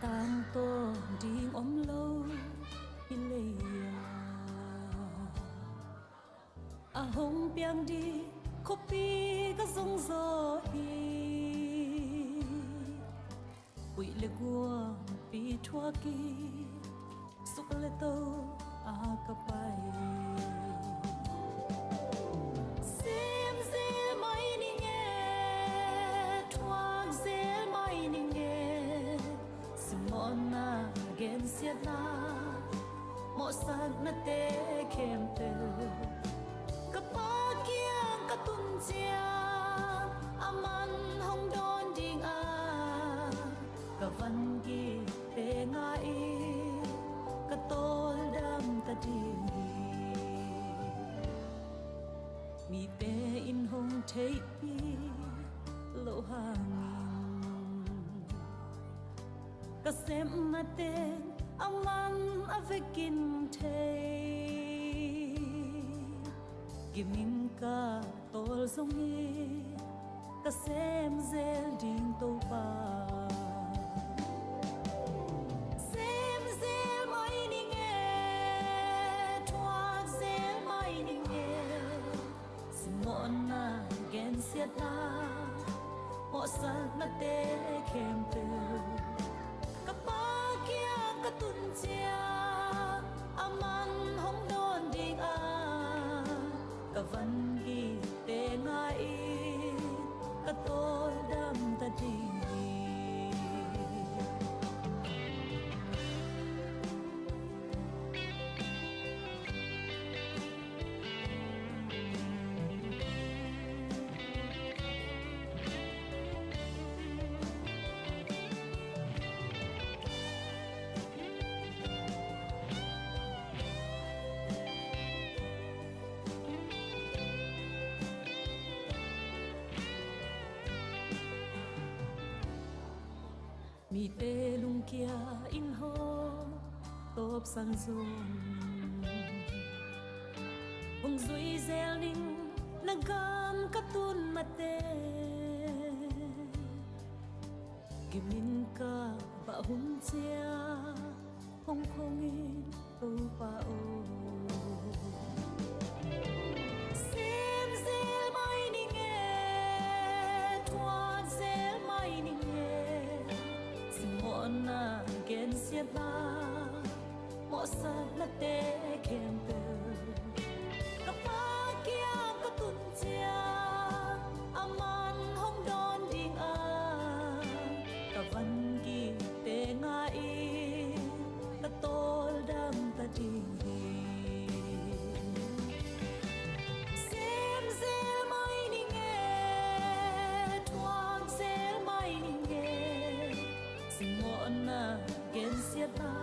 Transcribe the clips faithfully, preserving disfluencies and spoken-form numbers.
Tangtawn ding om lo hi lei-a, a hong piang ding khuapi ka zong zaw hi. Huih le guangpi thuak i, suk le to a ka pai. Sem zel mai ning e, thuak zel mai ning e, simmawhna, gensiatna, mawhsaknate khempeuh ka Pa kiang ka tun ciang, aman hong dawn ding a, ka van gikte ngai-in ka tawldam ta ding hi. Mite in hong theihpih loh hangin, ka sepna teng aman a vekin thei. Gimin ka tawl zongin, ka sem zel ding Topa. Sem zel mai ning e, thuak zel mai ning e, simmawhna, gensiatna, mawhsaknate khempeuh ka Pa kiang ka tun ciang, aman hong dawn ding a, ka van gikte ngai-in ka tawldam ta ding hi. Mite lungkia in hong tawpsan zong, hong zui zel ning na gam ka tun mateng. Gimin ka bah hun ciang hong khong in Topa aw. Sem zel mai ning e, thuak zel mai ning e, simmawhna, gensiatna, mawhsaknate khempeuh ka Pa kiang ka tun ciang, aman hong dawn ding a, ka van gikte ngai-in ka tawldam ta ding hi. Sem zel mai ning e, thuak zel mai ning e, simmawhna, gensiatna,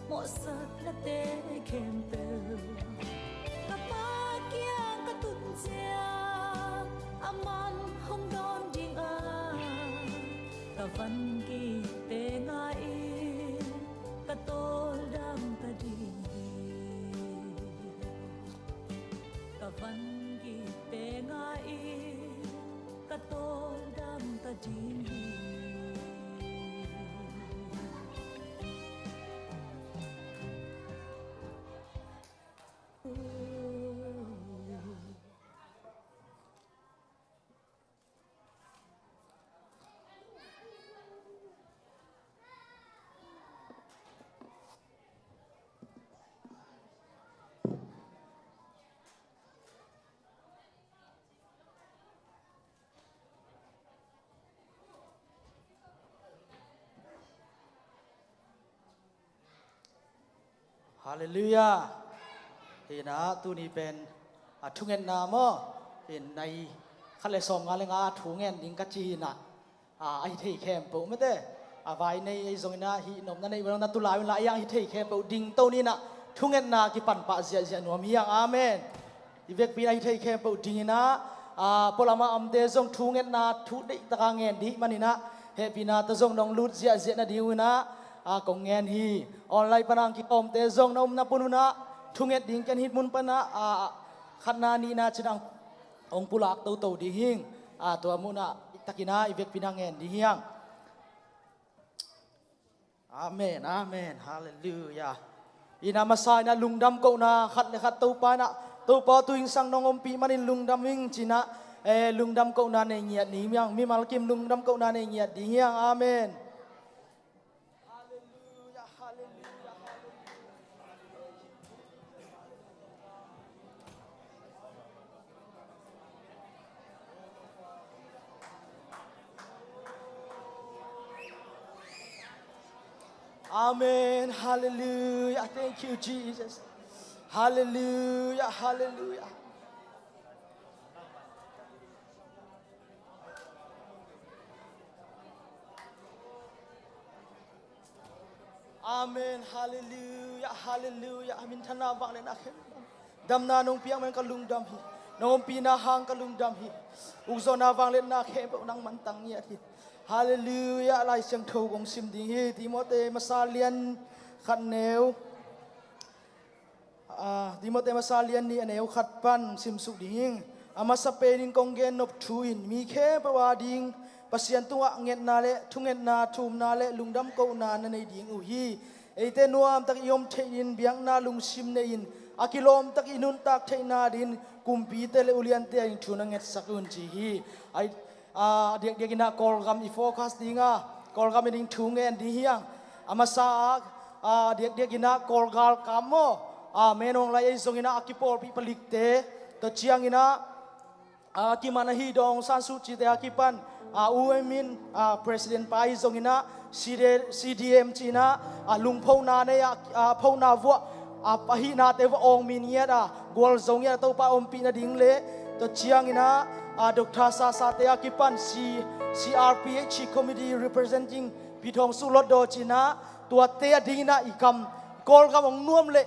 mawhsaknate khempeuh ka Pa kiang ka tun ciang, aman hong dawn ding a, ka van gikte ngai-in ka tawldam ta ding hi. Ka van gikte ngai-in ka tawldam ta ding hi. Halleluiah. Hi-in ah tuni pen a thungetna maw, hi-in nai khat le sawmnga le nga a thu ngen ding ka ci hi-in ah, a, ahi thei khempeuh mate, a vai nei ei zongin ah hih nopna nei bang na tu lai un la ei ang, ahi thei khempeuh dingto ni-in ah thungetna kipan pah ziahziah nuam hi hang. Amen. I vekpi-in ah ahi thei khempeuh dingin ah, a, pualam a omte zong thungetna thu deihtak a ngen ding ahih manin ah, hehpihna tawh zong nong lut ziahziah nading un ah, a, kong ngen hi. Online pan a kitawmte zong na omna pun un ah thunget ding ken hih mun pan ah, a, khatna nihna cih in ah hong pulak toto ding hi ing. A, tua mun ah takin ah i vekpi-in ah ngen ding hi hang. Amen, amen. Halleluiah. Ina masa ina lungdam kohna khat le khat Topa ina, Topa tu hingsang nong ompih manin lungdam hing cina, eh, lungdam kohna nei ngiat ni miang, mimal kim lungdam kohna nei ngiat ding hiang. Amen. Halleluiah, halleluiah, halleluiah. Amen. Halleluiah. Thank you, Jesus. Halleluiah. Halleluiah. Amen. Halleluiah. Halleluiah. Minthanna vangliatna khempeuh, damna nong piak mah ka lungdam hi. Nong ompihna hang ka lungdam hi. Ukzawhna vangliatna khempeuh nangman tang ngiat hi. Halleluiah. Lai Siangtho kong sim ding hi. Timote masa lian khat neu, ah, Timote masa lian nih a neu khat pan simsuk ding hi. A masa penin kong gen nop thu in mi khempeuh ading Pasian tungah ngetna le thungetna, thumna le lungdam kohna na nei ding uh hi. Eite nuamtak i om theih in biakna lungsim nei in a kilawmtak i nuntak theihna dingin kumpite le uliante ading thu na ngetsak un ci hi. Ai, a diakdiak ina Kawlgam i focus ding a, Kawlgam i ding thu ngen ding hiang. A masa a, a diakdiak ina Kawlgal kam maw, a menawng lai ei zong ina a kipawlpih palikte, tua ciang ina a kiman ahi Daw Aung San Suu Kyi te a kipan, a U M in, a president pa ahi zong ina C D, C D M ci ina, a lungphona nei a, a phona vuah, a, a hihnate vuah awng min ngiat a gualzo ngiat a Topa ompih nading le, tua ciang ina, a, Doctor Sasa te a kipan C, C R P H committee representing Pi Thawng Suu Lotdaw ci ina, tuate ading ina i kam, Kawlgam hong nuam le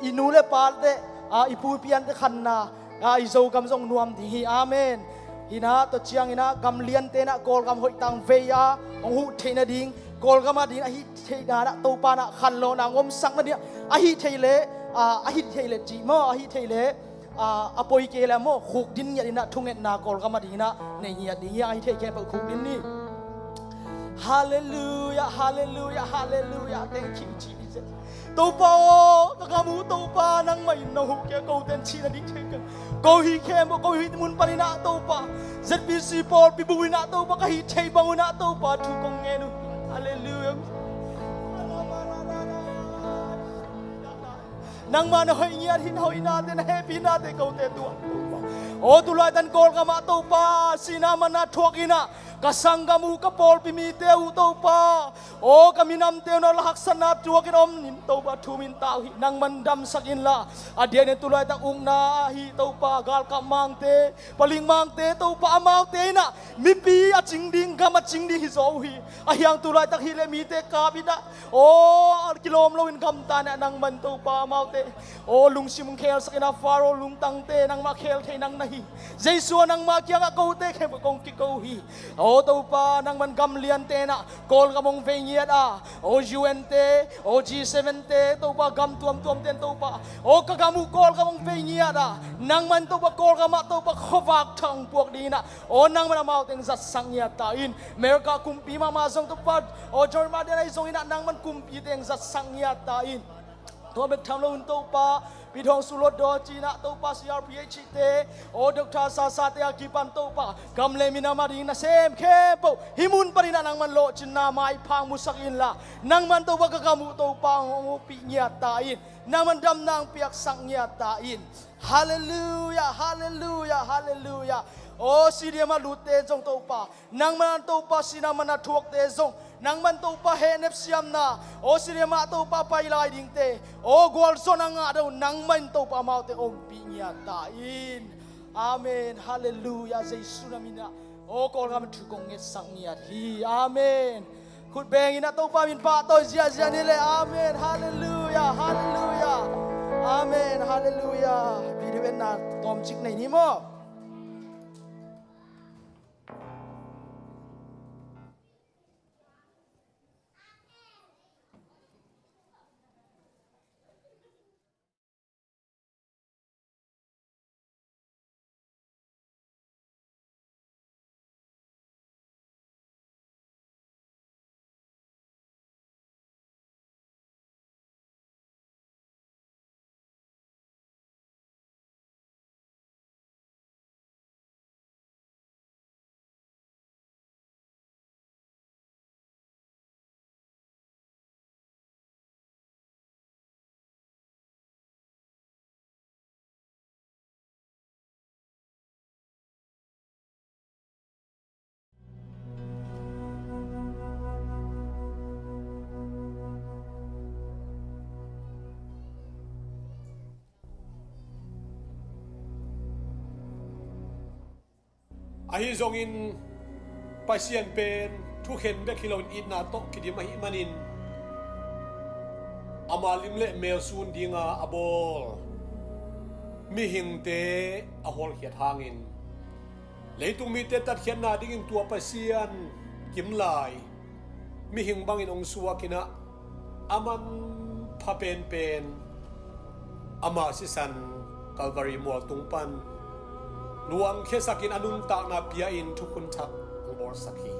i nu le pate, a, i pu i piante khanna, a, i Zogam zong nuam ding hi. Amen. Hi ina tua ciang ina gam liante ina Kawlgam hoih tangvei a hong huh theih nading, Kawlgam ading a hih theihna ina Topa ina khanlawhna hong omsak nading a hih theih le, a, a hih theih le cih maw, a hih theih le, a, a poi kei le maw, khukdin ngiat ina thungetna Kawlgam ading ina nei ngiat ding hi. A hih theih khempeuh khukdin ni. Halleluiah, halleluiah, halleluiah. Thank you, Jesus. Topa aw, ka gam uh Topa, nangmah in na huh kei a, kote in cih nading thei keng. Ko hih khempeuh, ko hih mun panin ah Topa, Z B C pawlpi bup in ah Topa, ka hih theih bang un ah Topa thu kong ngen uh. Halleluiah. Nangmah na hoih ngiat hi, na hoihnate, na hehpihnate kote tuah Topa. Aw, tulaitan Kawlgam ah Topa, sihna manna thuak in ah ka sanggam uh, ka pawlpi mite uh Topa, aw, ka minamte uh na la haksatna tuakin om ning Topa, thu min tau hi. Nangman damsak inla, a diakdiak in tulaitak ukna ahi Topa, galkap mangte, paling mangte Topa, amaute in ah mipi a cing ding, gam a cing ding hi zaw uh hi. Ahi hang tulaitak hi leh mite kap in ah, aw, a kilawm loin gamta in ah, nangman Topa amaute, aw, lungsim khelsak in ah, Faro lungtangte nangmah khel thei nang na hi. Jesu aw, nangmah kiangah kote khempeuh kong kiko hi. Aw Topa, nangman gam liante in ah Kawlgam hong vei ngiat a, aw, U N te, aw, G seven te Topa, gam tuamtuamte in Topa, aw, ka gam uh Kawlgam hong vei ngiat a, nangman Topa Kawlgam ah Topa khuavak thak hong puak ding in ah, aw, nangman amaute hong zatsak ngiat ta in. America kumpi mahmah zong Topa, aw, Joe Biden ahi zong in ah nangman kumpite hong zatsak ngiat ta in. Tua bek tham loin Topa, Pi Thawng Suu Lotdaw ci in ah Topa, C R P H te, aw, Doctor Sasa te a kipan Topa, gam le minam ading nasem khempeuh hih mun panin ah nangman lawhcinna maiphang musak inla, nangman Topa ka gam uh Topa hong ompih ngiat ta in. Nangman damna hong piaksak ngiat ta in. Halleluiah, halleluiah, halleluiah. Aw, stadium ah lutte zong Topa, nangman Topa sihna manna thuakte zong, nangman Topa hehnep siamna, aw, stadium ah Topa pai lai dingte, aw, gualzawhna ngah deuh nangman Topa amaute ompih ngiat ta in. Amen. Halleluiah. Jesu na min ah, aw, Kawlgam thu kong ngetsak ngiat hi. Amen. Khut beng in ah Topa min pahtawi ziahziah ni le. Amen. Halleluiah. Halleluiah. Amen. Halleluiah. Video enna tawmcik nei ni maw? Ahi zongin Pasian pen thukhen bek hi loin itna tawh kidim ahih manin ama lim le mel sun dinga a bawl mihingte a hawlkhiat hangin leitung mite tatkhiatna dingin tua Pasian kimlai mihing bangin hong suakin ah a manpha penpen ama sisan Calvary mualtung pan luangkhiasakin a nuntakna pia-in thukhun thak hong bawlsak hi.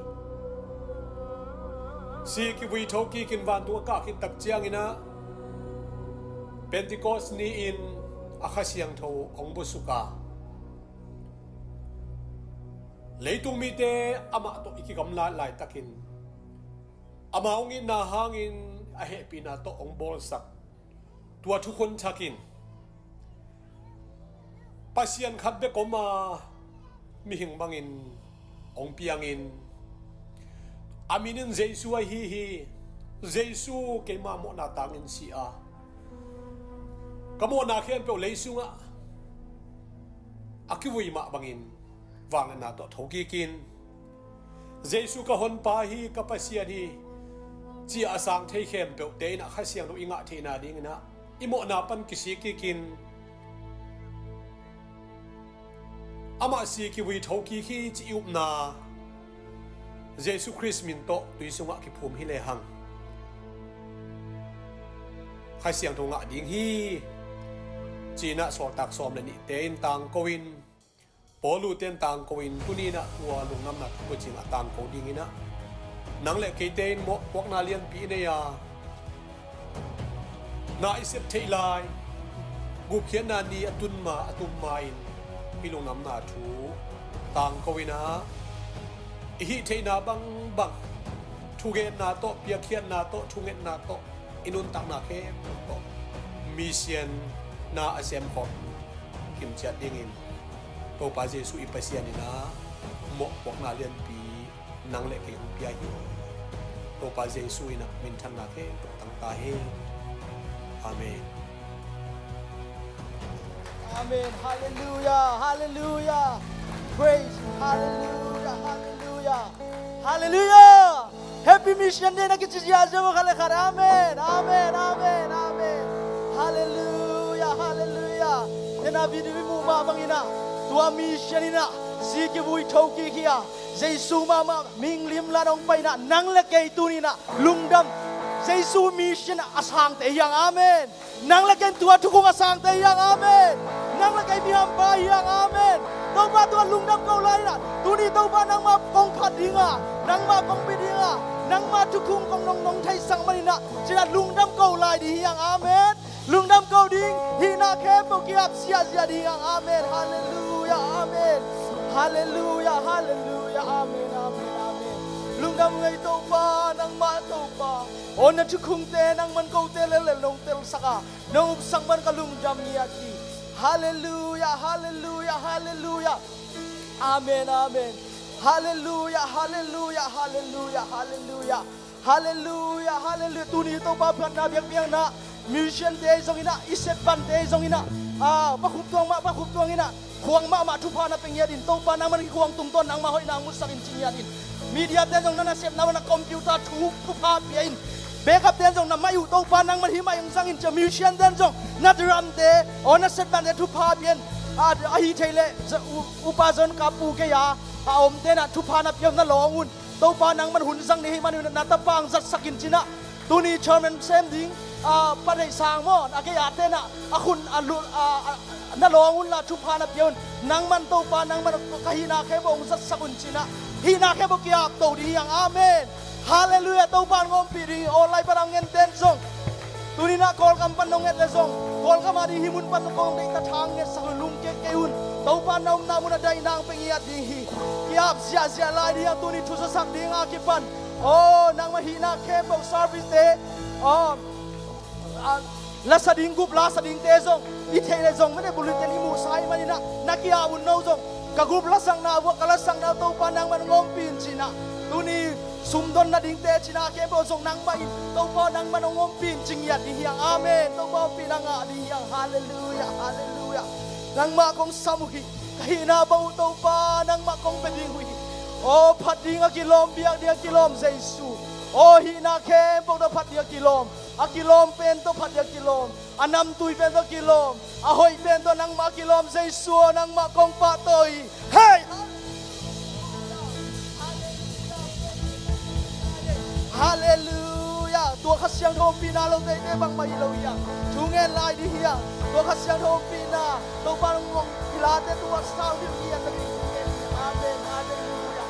Si kivui tho kikin vantung a kah khit tak ciangin ah Pentecost ni-in a Kha Siangtho hong buasuk a, leitung mite amah tawh i kigamlat laitakin ama hong itna hangin a hehpihna tawh hong bawlsak tua thukhun thak in Pasian khat bek om a mihing bangin hong piangin a min in Jesu ahi hi. Jesu keima mawhna tangin si a, ka mawhna khempeuh lei sungah a kivui mah bangin vangliatna tawh tho kikin Jesu ka honpa hi, ka Pasian hi ci-a a sang thei khempeuhte in ah Kha Siangtho i ngah theihna dingin ah i mawhna pan kisik kikin amah si kivui tho kik hi ci i upna Jesu Khrist min tawh tui sungah kiphum hi lehang Kha Siangtho ngah ding hi ci-in ah sawltak sawm le nihte in tangko in, Paulu ten tangko in, tuni in ah tua lungdamna thu buaicing a tangko dingin ah nang le keite in mawhpuakna lianpi i nei a, na i sep theih lai gupkhiatna ni a tun ma a tum ma-in i lungdamna thu tangko in ah i hih theihna bangbang thugenna tawh, piakkhiatna tawh, thungetna tawh, i nuntakna khempeuh tawh misianna a semkhawm kimciat dingin Topa Jesu i Pasian in ah mawhpuakna lianpi nang le kei hong pia hi. Topa Jesu in ah minthanna khempeuh tang ta hi. Amen. Amen. Hallelujah. Hallelujah. Praise. Hallelujah. Hallelujah. Hallelujah. Happy Mission Day na kici ziahziah uh khat le khat. Amen. Amen. Amen. Amen. Hallelujah. Hallelujah. Tena video i muh mah bangin ah tua mission in ah si kivui tho kik hi a, Jesu mahmah mihing limlan hong pai in ah nang le kei tuni in ah lungdam. Jesu mission a sangte hi hang. Amen. Nang le kei in tua thukhun a sangte hi hang. Amen. Nang le kei bihampa hi hang. Amen. Topa tua lungdam ko lai in ah tuni Topa nangmah kong phat ding a, nangmah kong pia ding a, nangmah thukhun kong nong nong theisak manin ah ci-in ah lungdam ko lai ding hi hang. Amen. Lungdam ko ding, hihna khempeuh ki-ap ziahziah ding hi hang. Amen. Hallelujah. Amen. Hallelujah. Hallelujah. Amen. Amen. Amen. Lungdam ngei Topa, nangmah Topa. Aw na thukhunte nangman kote lellel nong telsak a, nong upsak man ka lungdam ngiat hi. Hallelujah, hallelujah, hallelujah. Amen, amen. Hallelujah, hallelujah, hallelujah, hallelujah. Hallelujah, hallelujah. Tuni Topa phatna biakpiakna, musician te zong in ah, i set band te zong in ah, ah, Pa Khup Tuang mah, Pa Khup Tuang in ah, khuang mahmah thupha na pia ngiat in, Topa nangman khuang tungtawn nangmah hoihna musak in ci ngiat in. Media te zong na nasepna un ah computer thu, thupha pia in. Backup te zong na mic uh Topa nangman hih mic hong zang in ci a, musician te zong na drum te, aw na set band te thupha pia in. Ah, ahi thei leh, za-, u-, Upa Zon Kap Pu kei a, a om te in ah thupha na pia un na lawng un. Topa nangman hun zang ni hih manin na tapa hong zatsak in ci in ah. Tuni chairman sem ding, ah, Pa Theih Sang maw, a gei a te in ah, a khun a lu-, ah, ah, na lawng un la thupha na pia un. Nangman Topa, nangman ka hihna khempeuh hong zatsak un ci in ah. Hihna khempeuh ki-apto ding hi hang. Amen. Hallelujah. Topa in hong ompih ding hi. Aw lai pan a hong en ten zong. Tuni in ah Kawlgam pan nong et leh zong, Kawlgam a ding hih mun pan kong deihtak thang ngetsak un, lungkia kei un. Topa na omna mun ah daihna hong pia ngiat ding hi. Ki-ap ziahziah lai ding a, tuni thuzasak ding a kipan. Aw, nangmah hihna khempeuh service te. Aw, ah, lasa ding, gup lasa ding te zong, i theih leh zong, mene bulletin i muhsa ahih manin ah, na ki-ap un no zong. Ka gup lasakna uh ah, ka lasakna uh Topa nangman hong ompih in ci in ah. Tuni sumdon nadingte cina khempeuh zong nangmah in, Topa nangmah in hong ompih in ci ngiat ding hi hang. Amen. Topa ompihna ngah ding hi hang. Halleluiah, halleluiah. Nangmah kong sam uh hi. Hihna bang uh Topa nangmah kong pia ding uh hi. Aw phat ding a kilawm, biak ding a kilawm Jesu. Aw hihna khempeuh tawh phat ding a kilawm, a kilawm pen tawh phat ding a kilawm, a namtui pen tawh kilawm, a hoih pen tawh nangmah a kilawm Jesu aw nangmah kong pahtawi hi. Hei! Halleluiah. Tua Kha Siangtho ompihna lo teitei bangmah hi lo hi hang. Thu ngen lai ding hi hang. Tua Kha Siangtho ompihna Topa nong pilate tua sau ding hi hang. Amen. Halleluiah.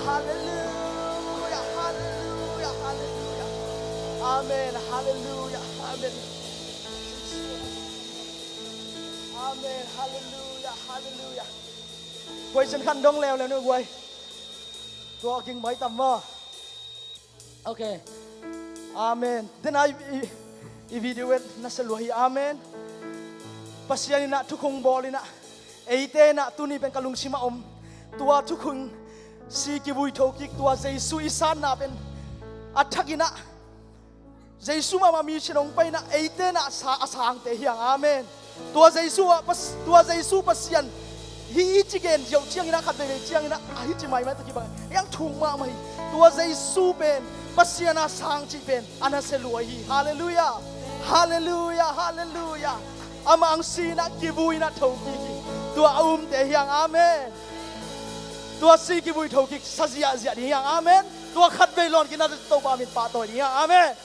Halleluiah. Halleluiah. Halleluiah. Amen. Halleluiah. Amen. Amen. Halleluiah. Halleluiah. Question khat dong leuleu ni guai. Tua ging bai tam maw. Ok. Amen. Dena i, i, i video et na selua hi. Amen. Pasian inah thukhung bawl inah eite inah tuni pen ka lungsimah om tua thukhung si kivui tho kik tua Jesu i sanna pen a thak inah Jesu mahmah mi sin hong paina eite na sa a sangte hiang. Amen. Tua Jesu ah pas, tua Jesu Pasian hi i ci gen ziau ciangina khat veivei ciangina a hi ci maimai ta kibang hiang thuk mahmah hi. Tua Jesu pen Pasian a sang cih pen a nasia lua hi. Halleluiah. Halleluiah. Halleluiah. Amah ang sina kivuina tho kik hi. Tua a umte hiang. Amen. Tua si kivui tho kik sa ziahziah ding hiang. Amen. Tua khat vei lawn kina Topa min pahtawi ding hiang. Amen.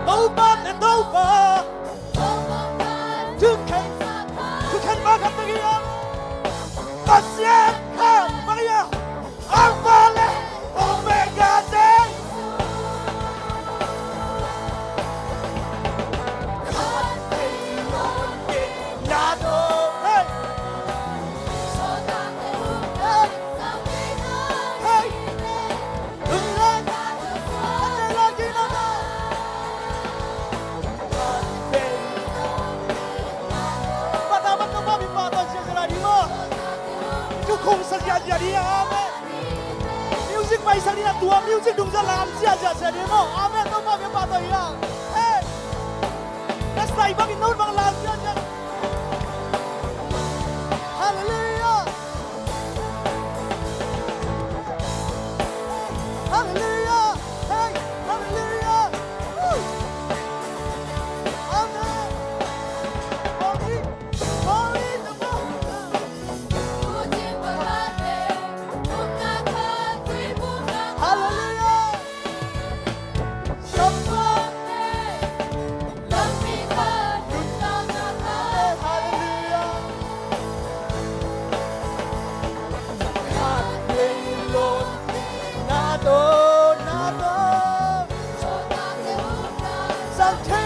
Topa le Topa. Thukhen, thukhen pa khat tagi a. Pasian khat tagi a. Alpha le Omega te. Hey. Music pai sa ding a tua music dungzia lam ziahziah sia ding maw. Amen. Topa min pahtawi hiang. Hey. Na sai bangin note bang lam ziahziah. Halleluiah. Amen.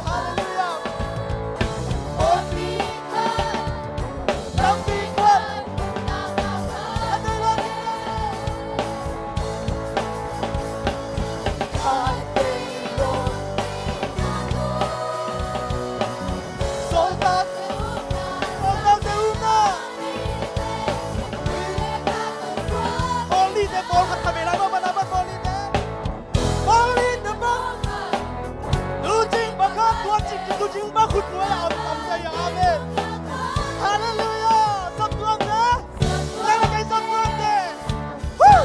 Hallelujah. Amen. Hallelujah. Saptuamte. Nang le kei saptuamte. Woo!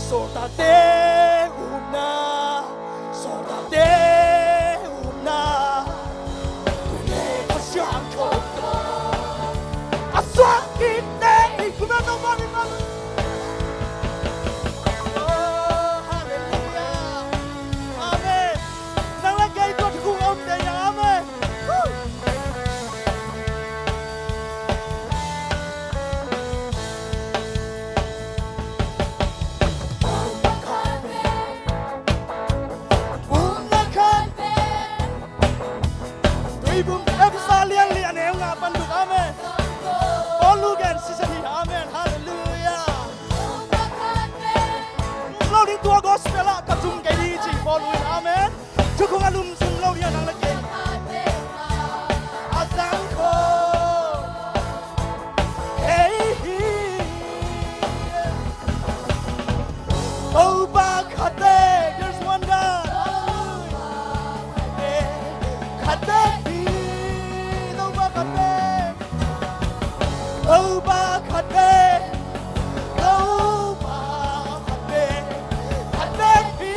Sawltakte upna, sawltakte upna. Tuni Kha Siangtho tawh a suak kik teh i kumna tawh bang in bang. Oh, hallelujah. Amen. Nang le kei tua thukhun a om teh, amen. Woo! Tuibum Efesa lian li a neu nga pan duk, amen. Paul lu gen sisa hi, amen. Hallelujah. Lo ding tua gospel ah ka zum kei ding ci Paul lu in, amen. Thukhun a lum zum lo ding a nang le kei. A zang kho. Ei hi. Topa khat bek, there's one God. Khat bek hi. Topa khat bek. Topa khat bek. Topa khat bek. Khat bek hi.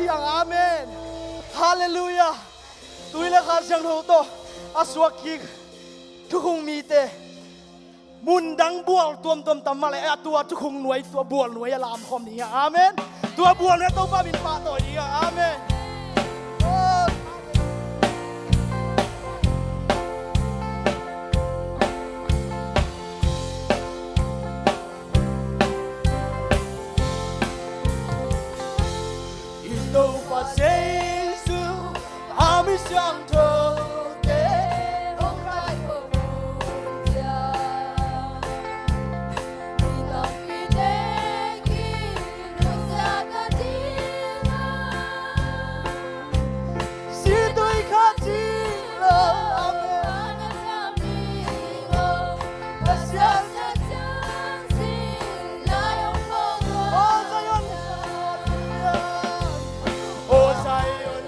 Amen. Halleluiah. Tui le Kha Siangtho tawh a suak kik thukhun mite, mundang bual tuamtuam tam mah leh, a tua thukhun nuai, tua bual nuai a lamkhawm ding hi. Amen. Tua bual nuai Topa min pahtawi ding hi. Amen. I Topa Jesu a mi siangthote hong kai ko, mi tampite kinusia ka ding a, situi khat hi lo. Amen. Aw Zion, aw Zion,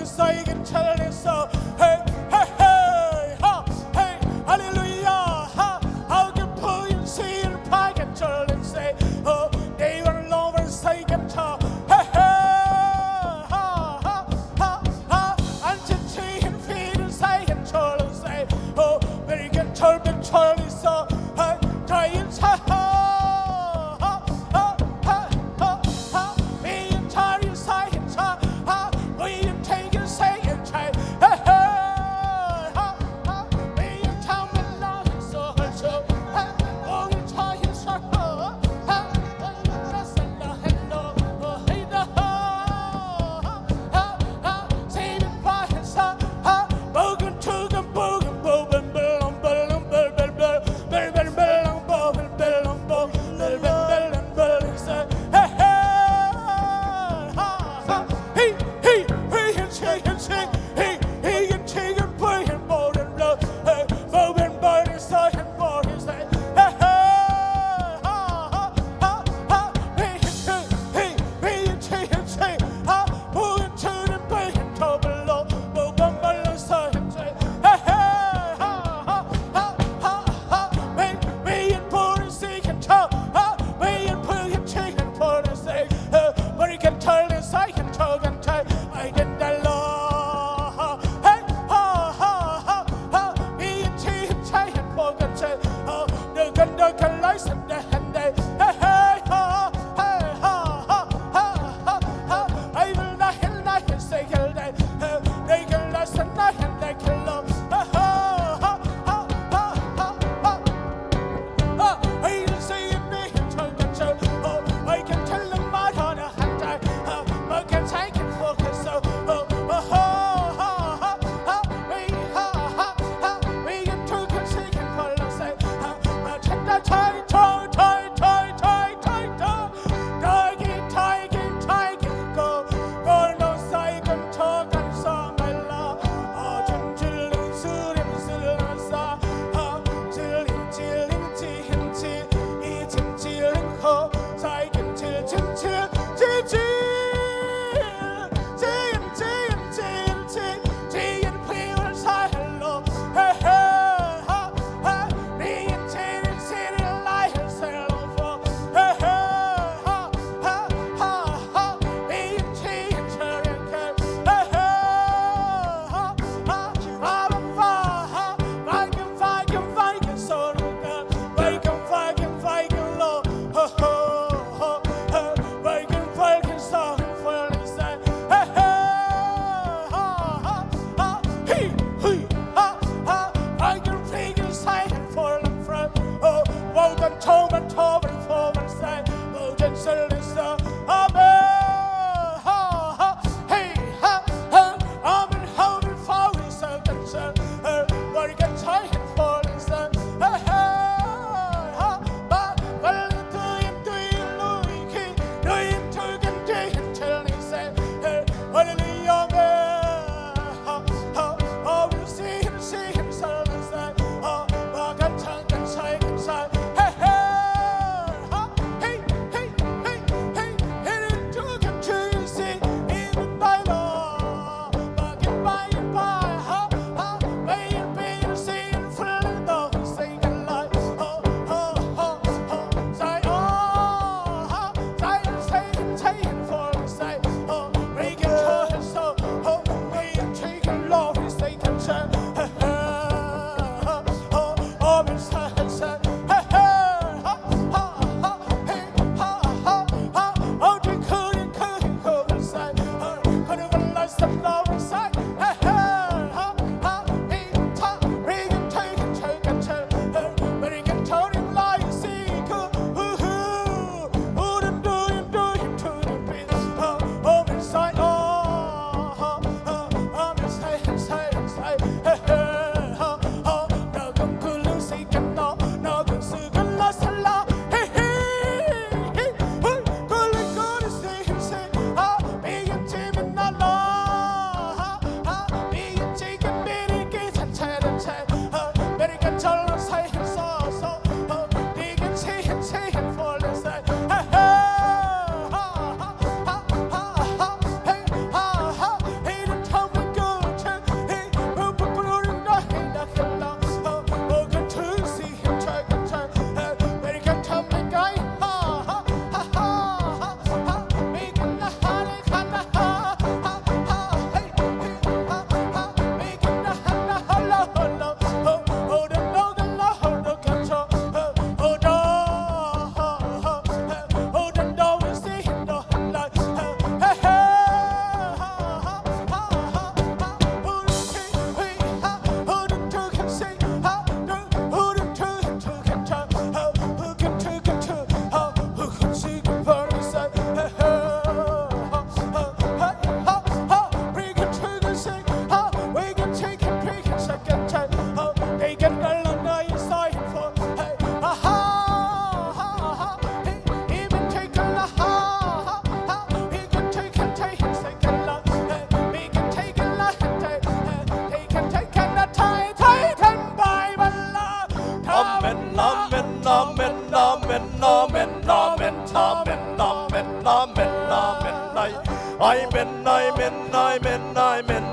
Say, can tell it so. Hey, hey, hey, ha, hey, hallelujah, ha. How can pull and see and pie can tell and say, oh, they were long and say can tell. Hey, hey, ha, ha, ha, ha. And to see him feed and say can tell and say, oh, very can tell, can tell it so. Hey, try and say, ha, ha, ha, ha, ha, ha. Me and Tari say and say, ha, we and take and say and say, hey, hey.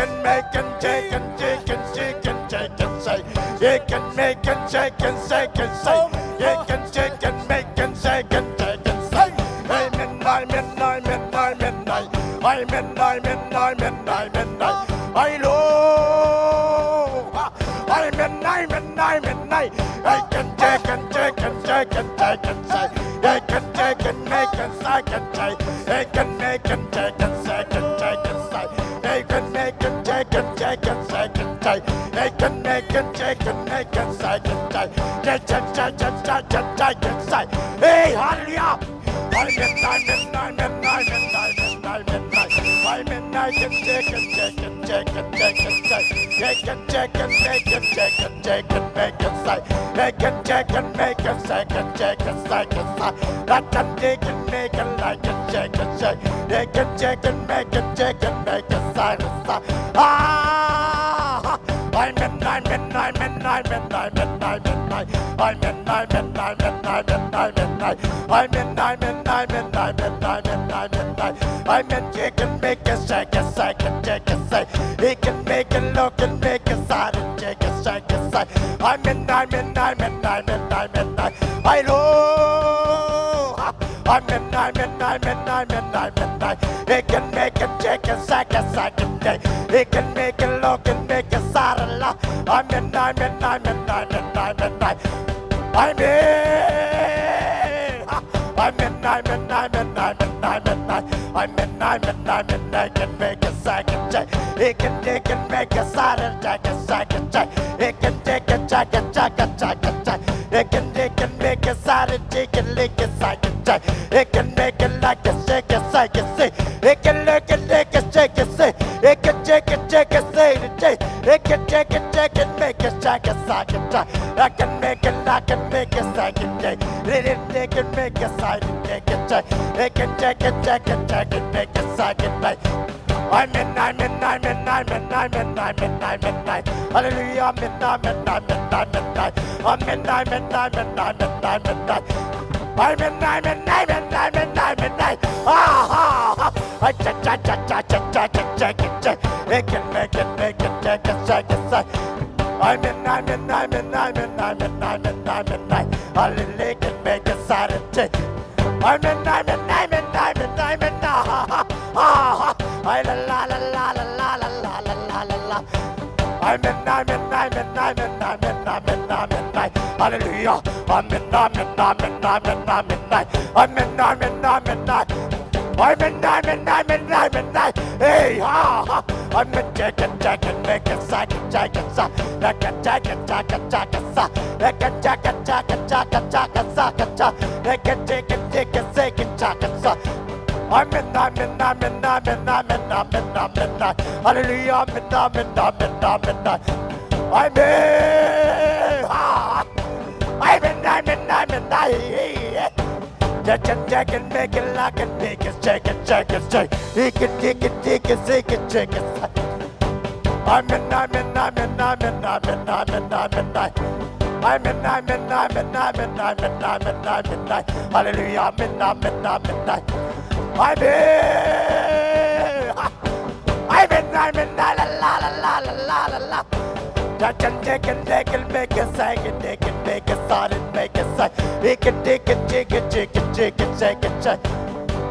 can, make can, take can, take can, take can, take can, say. He can, make can, take can, say can, say. He can, take can, make can, say can, take can, say. Amen, amen, amen, amen, amen. Amen, amen, amen, amen, amen. Amen, amen, amen, amen. I can, take can, take can, take can, take can, say. I can, take can, make can, say can, say. I can, make can, take can, say can, take can, say. I can, make can, take can, take can, say can, say. I can, make can, take can, make can, say can, say. Take can, take can, take can, take can, say. Hey, hallelujah. Ah! Amen, amen, amen, amen, amen, amen, amen. Amen, amen, amen, amen, amen, amen. Amen, amen, amen, amen, amen, amen, amen. Amen, he can make a shake, a shake, a shake, a shake. He can make a look and make a side and shake, a shake, a shake. Amen, amen, amen, amen, amen, amen. Aye, Lord. Amen, amen, amen, amen, amen, amen. He can make a shake, a shake, a shake, a shake. He can make a look and make a side a la. Amen, amen, amen, amen, amen, amen. Amen. Amen, amen, amen, amen, amen, amen. Amen, amen, amen, amen. He can make a second check. He can, he can make a side attack, a second check. He can take a check, a check, a check, a check. He can, he can make a side attack, he can lick a second check. He can make it like a shake, a shake, a shake. He can lick it, lick a shake, a shake. He can take a check, a shake, a shake. He can take a check and make a second, second check. I can make it, I can make a second check. He can, he can make a second check, a check. He can take a check, a check and make a second check. Amen, amen, amen, amen, amen, amen, amen. Hallelujah, amen, amen, amen, amen, amen. Amen, amen, amen, amen, amen, amen. Amen, amen, amen, amen, amen, amen. Ah, ah, ah. Ay, cha, cha, cha. He can make it, make it, take it, take it, take it. Amen, amen, amen, amen, amen, amen, amen. Hallelujah, he can make it, sign it, take it. Amen, amen, amen, amen, amen, ah, ah, ah, ah. Ay, la, la, la. Amen, amen, amen, amen, amen, amen, amen, amen. Hallelujah. Amen, amen, amen, amen, amen, amen. Amen, amen, amen, amen. Amen, amen, amen, amen, amen. Hey, ha, ha. Amen, take it, take it, make it, take it, take it, sa. Make it, take it, take it, take it, sa. Make it, take it, take it, take it, take it, sa. Make it, take it, take it, take it, take it, sa. Amen, amen, amen, amen, amen, amen, amen. Hallelujah, amen, amen, amen, amen, amen. Amen. Ah. Amen, amen, amen, amen. He can, he can make it, I can make it, shake it, shake it, shake. He can, he can, he can, he can, shake it, shake it. Amen, amen, amen, amen, amen, amen, amen, amen. Amen, amen, amen, amen, amen, amen, amen, amen. Hallelujah, amen, amen, amen, amen. Amen. Amen, amen, la, la, la. They can, they can, they can make a second, they can make a solid, make a side. He can, they can, they can, they can, they can, they can, they can.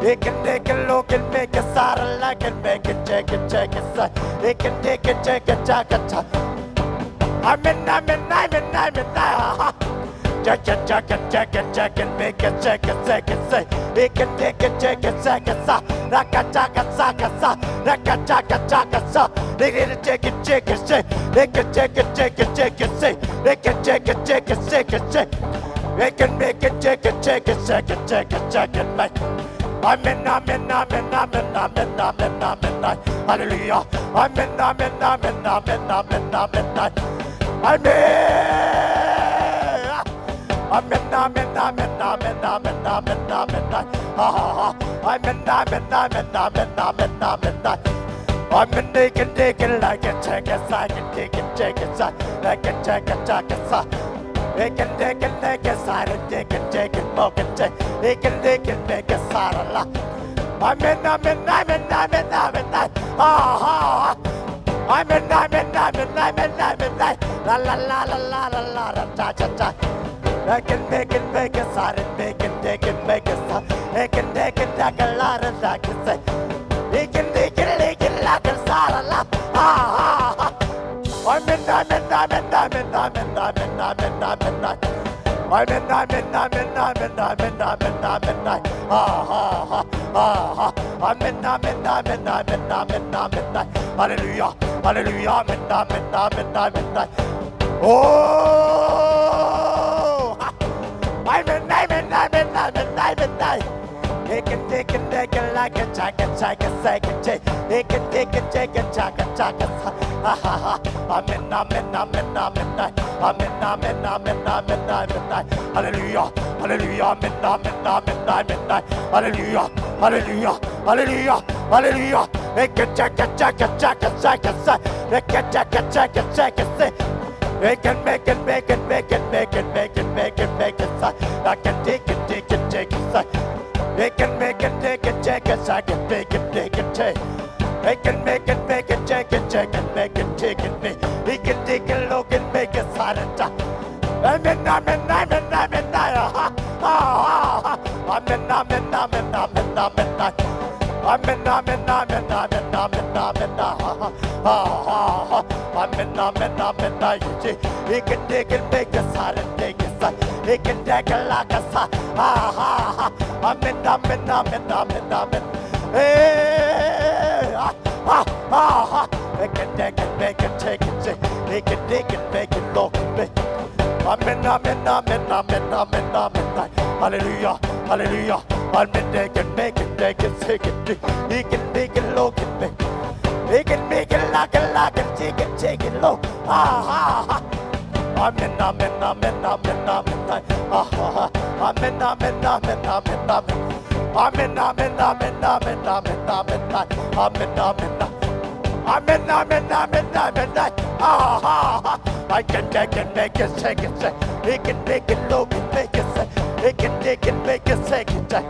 He can take a look and make a side like and make it, check it, check it, side. He can take it, check it, check it, check. Amen, amen, amen, amen, ah. Check it, check it, check it, check it, make it, check it, check it, say. He can take it, check it, check it, sa. Raka, chaka, saka, sa. Raka, chaka, chaka, sa. They can take it, check it, say. They can take it, check it, check it, say. They can take it, check it, check it, say. They can make it, check it, check it, check it, check it, check it, make. Amen, amen, amen, amen, amen, amen, amen, amen. Hallelujah. Amen, amen, amen, amen, amen, amen, amen. Amen. Amen, amen, amen, amen, amen, amen, amen. Ha, ha, ha. Amen, amen, amen, amen, amen, amen, amen. Amen, deacon, deacon, like it, check it, like it, deacon, check it, like it, check it, check it, check it. Deacon, deacon, deacon, silent, deacon, deacon, smoking, check. Deacon, deacon, make it silent, la. Amen, amen, amen, amen, amen, amen. Ha, ha, ha. Amen, amen, amen, amen, amen, amen. La, la, la, la, la, la, la, la, cha, cha, cha. Deacon, deacon, make it silent, deacon, deacon, make it silent. Deacon, deacon, deacon, la, la, la, can say. Deacon, deacon, deacon, la, can sa, la, la. Ha, ha, ha. Amen, amen, amen, amen, amen, amen, amen, amen, amen. Amen, amen, amen, amen, amen, amen, amen, amen. Ha, ha, ha, ha, ha. Amen, amen, amen, amen, amen, amen, amen. Hallelujah, hallelujah, amen, amen, amen, amen, amen. Oh, ha. Amen, amen, amen, amen, amen, amen. He can take it, take it like a jacket, jacket, jacket, jacket. He can take it, take it, jacket, jacket. Ha, ha, ha. Amen, amen, amen, amen, amen. Amen, amen, amen, amen, amen, amen. Hallelujah, hallelujah, amen, amen, amen, amen, amen. Hallelujah, hallelujah, hallelujah, hallelujah. He can take it, take it, take it, take it, take it. He can take it, take it, take it, take it. He can make it, make it, make it, make it, make it, make it, make it. I can take it, take it, take it, take it. He can make it, take it, take it, I can take it, take it, take. He can make it, make it, take it, take it, make it, take it, make. He can take it, look and make it, silent. Amen, amen, amen, amen, amen. Ha, ha, ha. Amen, amen, amen, amen, amen, amen. Amen, amen, amen, amen, amen, amen. Ha, ha, ha, ha. Amen, amen, amen, amen. He can, he can make it silent, take it silent. He can take it like a sa-, ha, ha, ha. Amen, amen, amen, amen, amen. Hey, ha, ha, ha, ha. He can take it, make it, take it, take. He can take it, make it, look and make. Amen, amen, amen, amen, amen, amen. Hallelujah, hallelujah. Amen, they can make it, they can take it. He can make it low, can make. He can make it like a, like a, take it, take it low. Ah, ah, ah. Amen, amen, amen, amen, amen. Ah, ah, ah. Amen, amen, amen, amen, amen. Amen, amen, amen, amen, amen, amen, amen. Amen, amen, amen, amen, amen, amen. Ah, ah, ah. I can, I can make it, shake it, shake. He can make it low, can make it, shake. He can, he can make it, shake it, shake.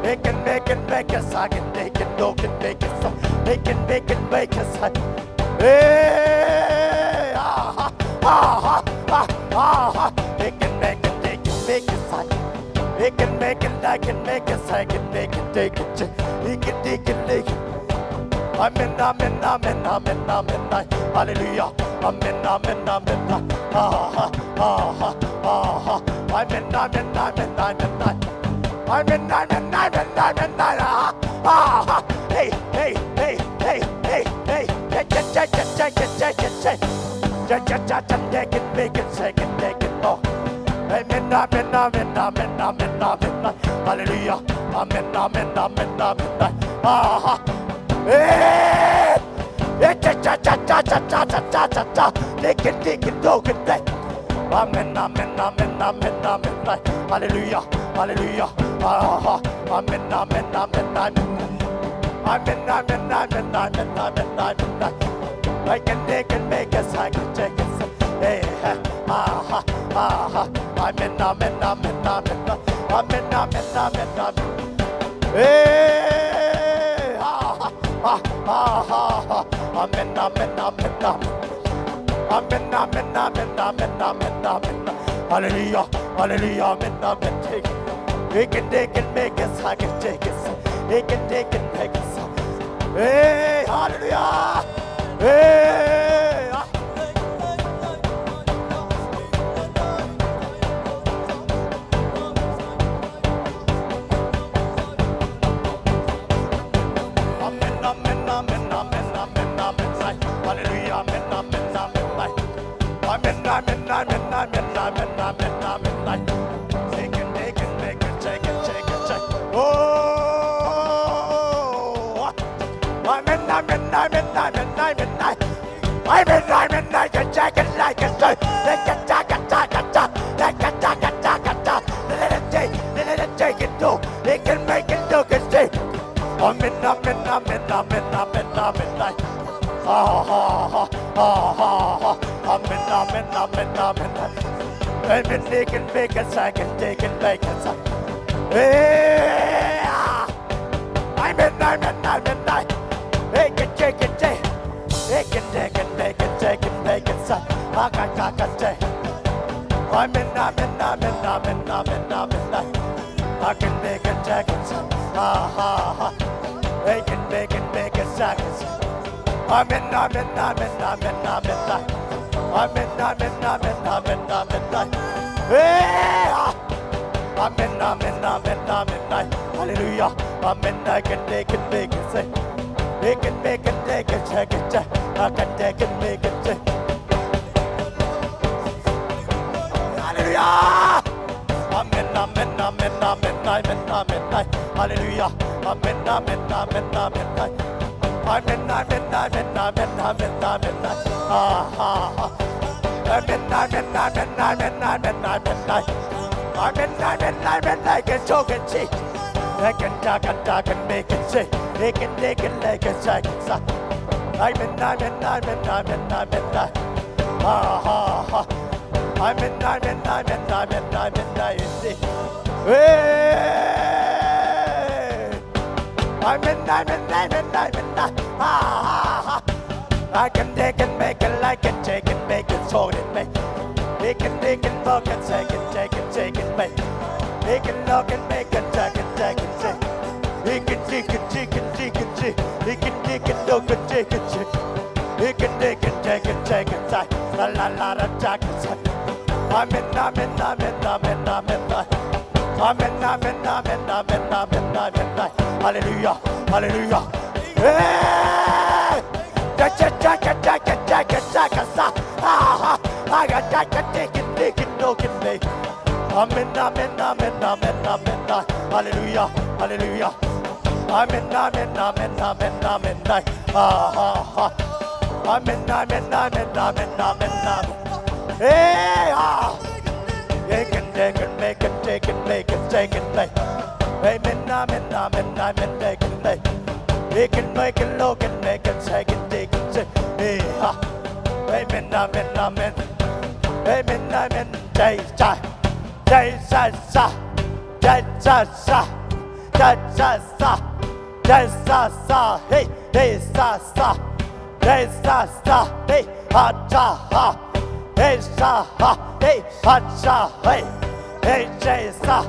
He can make it, make it, shake it. He can, no, can make it, shake. He can make it, make it, shake. Hey, ah, ah, ah, ah, ah, ah. He can make it, he can make it, shake. He can make it, I can make it, I can make it, take it, take. He can, he can make it. Amen, amen, amen, amen, amen, amen. Hallelujah. Amen, amen, amen, amen. Ah, ah, ah, ah, ah. Amen, amen, amen, amen, amen. Amen, amen, amen, amen, amen. Ah, ah, ah. Hey, hey, hey, hey, hey, hey. Check, check, check, check. Cha, cha, cha, cha, take it, make it, shake it, take it, oh. Amen, amen, amen, amen, amen, amen. Hallelujah. Amen, amen, amen, amen, amen. Ah, ah. Hey! Hey, cha, cha, cha. Take it, take it, take it, take. Amen, amen, amen, amen, amen. Hallelujah, hallelujah. Ah, ah. Amen, amen, amen, amen. Amen, amen, amen, amen, amen, amen. I can take it, make it, I can take it. Hey, ah, ah, ah, ah. Amen, amen, amen, amen. Amen, amen, amen, amen. Hey, ah, ah, ah, ah, ah. Amen, amen, amen, amen. Amen, amen, amen, amen, amen, amen. Hallelujah, hallelujah, amen, amen. Take it. He can, they can make it, I can take it. He can, they can make it. Hey, hallelujah. Hey, ah. Amen, amen, amen, amen, amen, amen. Hallelujah, amen, amen, amen, amen. Amen, amen, amen, amen, amen, amen, amen. Take it, take it, take it, take it, take it, take it. Oh, Amen, amen, amen, amen. Amen, amen, amen. Can take it like a sir. Let it take, can take, can take. Let it take, can take, can take. Let it take, let it take it do. It can make it look and say. Amen, amen, amen, amen, amen, amen. Ah, ah, ah, ah, ah, ah. Amen, amen, amen, amen. Amen, they can make a second, they can make a second. Yeah. Amen, amen, amen, amen. Hey, can take it, take. Hey, can take it, make it, take it, make it, son. I got, I got, take. Amen, amen, amen, amen, amen, amen. I can make it, take it, son. Ha, ha, ha. Hey, can make it, make it, take it, son. Amen, amen, amen, amen, amen, amen. Amen, amen, amen, amen, amen, amen. Hey, ah. Amen, amen, amen, amen, amen. Hallelujah. Amen. I can take it, make it, say. He can make it, take it, take it, take. I can take it, make it, say. Hallelujah. Amen, amen, amen, amen, amen, amen, amen. Hallelujah. Amen, amen, amen, amen, amen. Amen, amen, amen, amen, amen, amen. Ah, ah, ah. Amen, amen, amen, amen, amen, amen, amen. Amen, amen, amen, I can talk and see. I can talk and talk and make it say. They can, they can, they can, I can say. Amen, amen, amen, amen, amen, amen. Ah, ah, ah. Amen, amen, amen, amen, amen, amen. Hey. Amen, amen, amen, amen, amen. Ah, ah, ah. I can take and make it, I can take and make it, so it make. He can take and look and take and take and take and make. He can look and make and take and take and take. He can take and take and take and take. He can take and look and take and take. He can take and take and take and take. La, la, la, la, take and take. Amen, amen, amen, amen, amen. Amen, amen, amen, amen, amen, amen. Hallelujah, hallelujah. Hey! Ja, ja, ja, ja, ja, ja, ja, ja, ja, ja, sa. Ah, ah, ah, ja, ja, ja, take it, take it, no, give me. Amen, amen, amen, amen, amen. Hallelujah, hallelujah. Amen, amen, amen, amen, amen. Ah, ah, ah. Amen, amen, amen, amen, amen, amen. Hey, ah. He can take and make and take and make and take and make. Amen, amen, amen, amen, take and make. He can make and look and make and take and take and take. Hey, ah. Amen, amen, amen. Amen, amen. Jai, jai. Jai, jai, jai. Jai, jai, jai. Jai, jai, jai. Jai, jai, jai. Hey, hey, jai, jai. Hey, sa, sa, hey, ha, cha, ha. Hey, sa, ha, hey, ha, cha, hey. Hey, say, sa,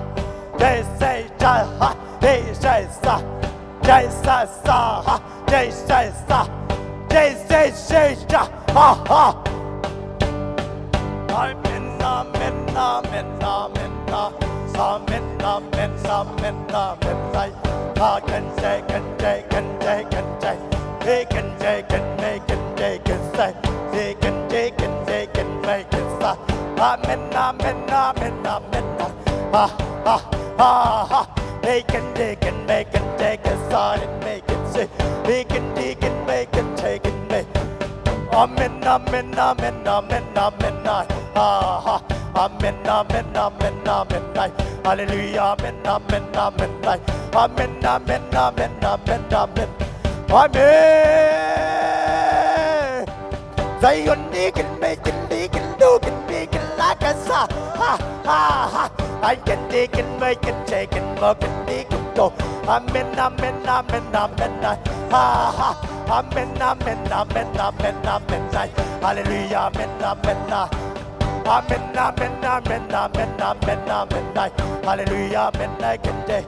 hey, say, cha, ha. Hey, say, sa, hey, sa, sa, ha. Hey, say, sa, hey, say, say, cha, ha, ha. Amen, amen, amen, amen, amen, amen, amen, amen, amen. I can say, can say, can say, can say. He can take and make and take and say. He can take and take and make and say. Amen, amen, amen, amen. Ah, ah, ah, ah. He can take and make and take and say and make and say. He can take and make and take and make. Amen, amen, amen, amen, amen. Ah, ah. Amen, amen, amen, amen. Hallelujah, amen, amen, amen. Amen, amen, amen, amen, amen. Amen. Zion, he can make it, he can do it, he can like a sa. Ha, ha, ha. I can take and make and take and work and he can do. Amen, amen, amen, amen. Ha, ha. Amen, amen, amen, amen, amen. Hallelujah, amen, amen, amen. Amen, amen, amen, amen, amen, amen, amen. Hallelujah, amen, I can take.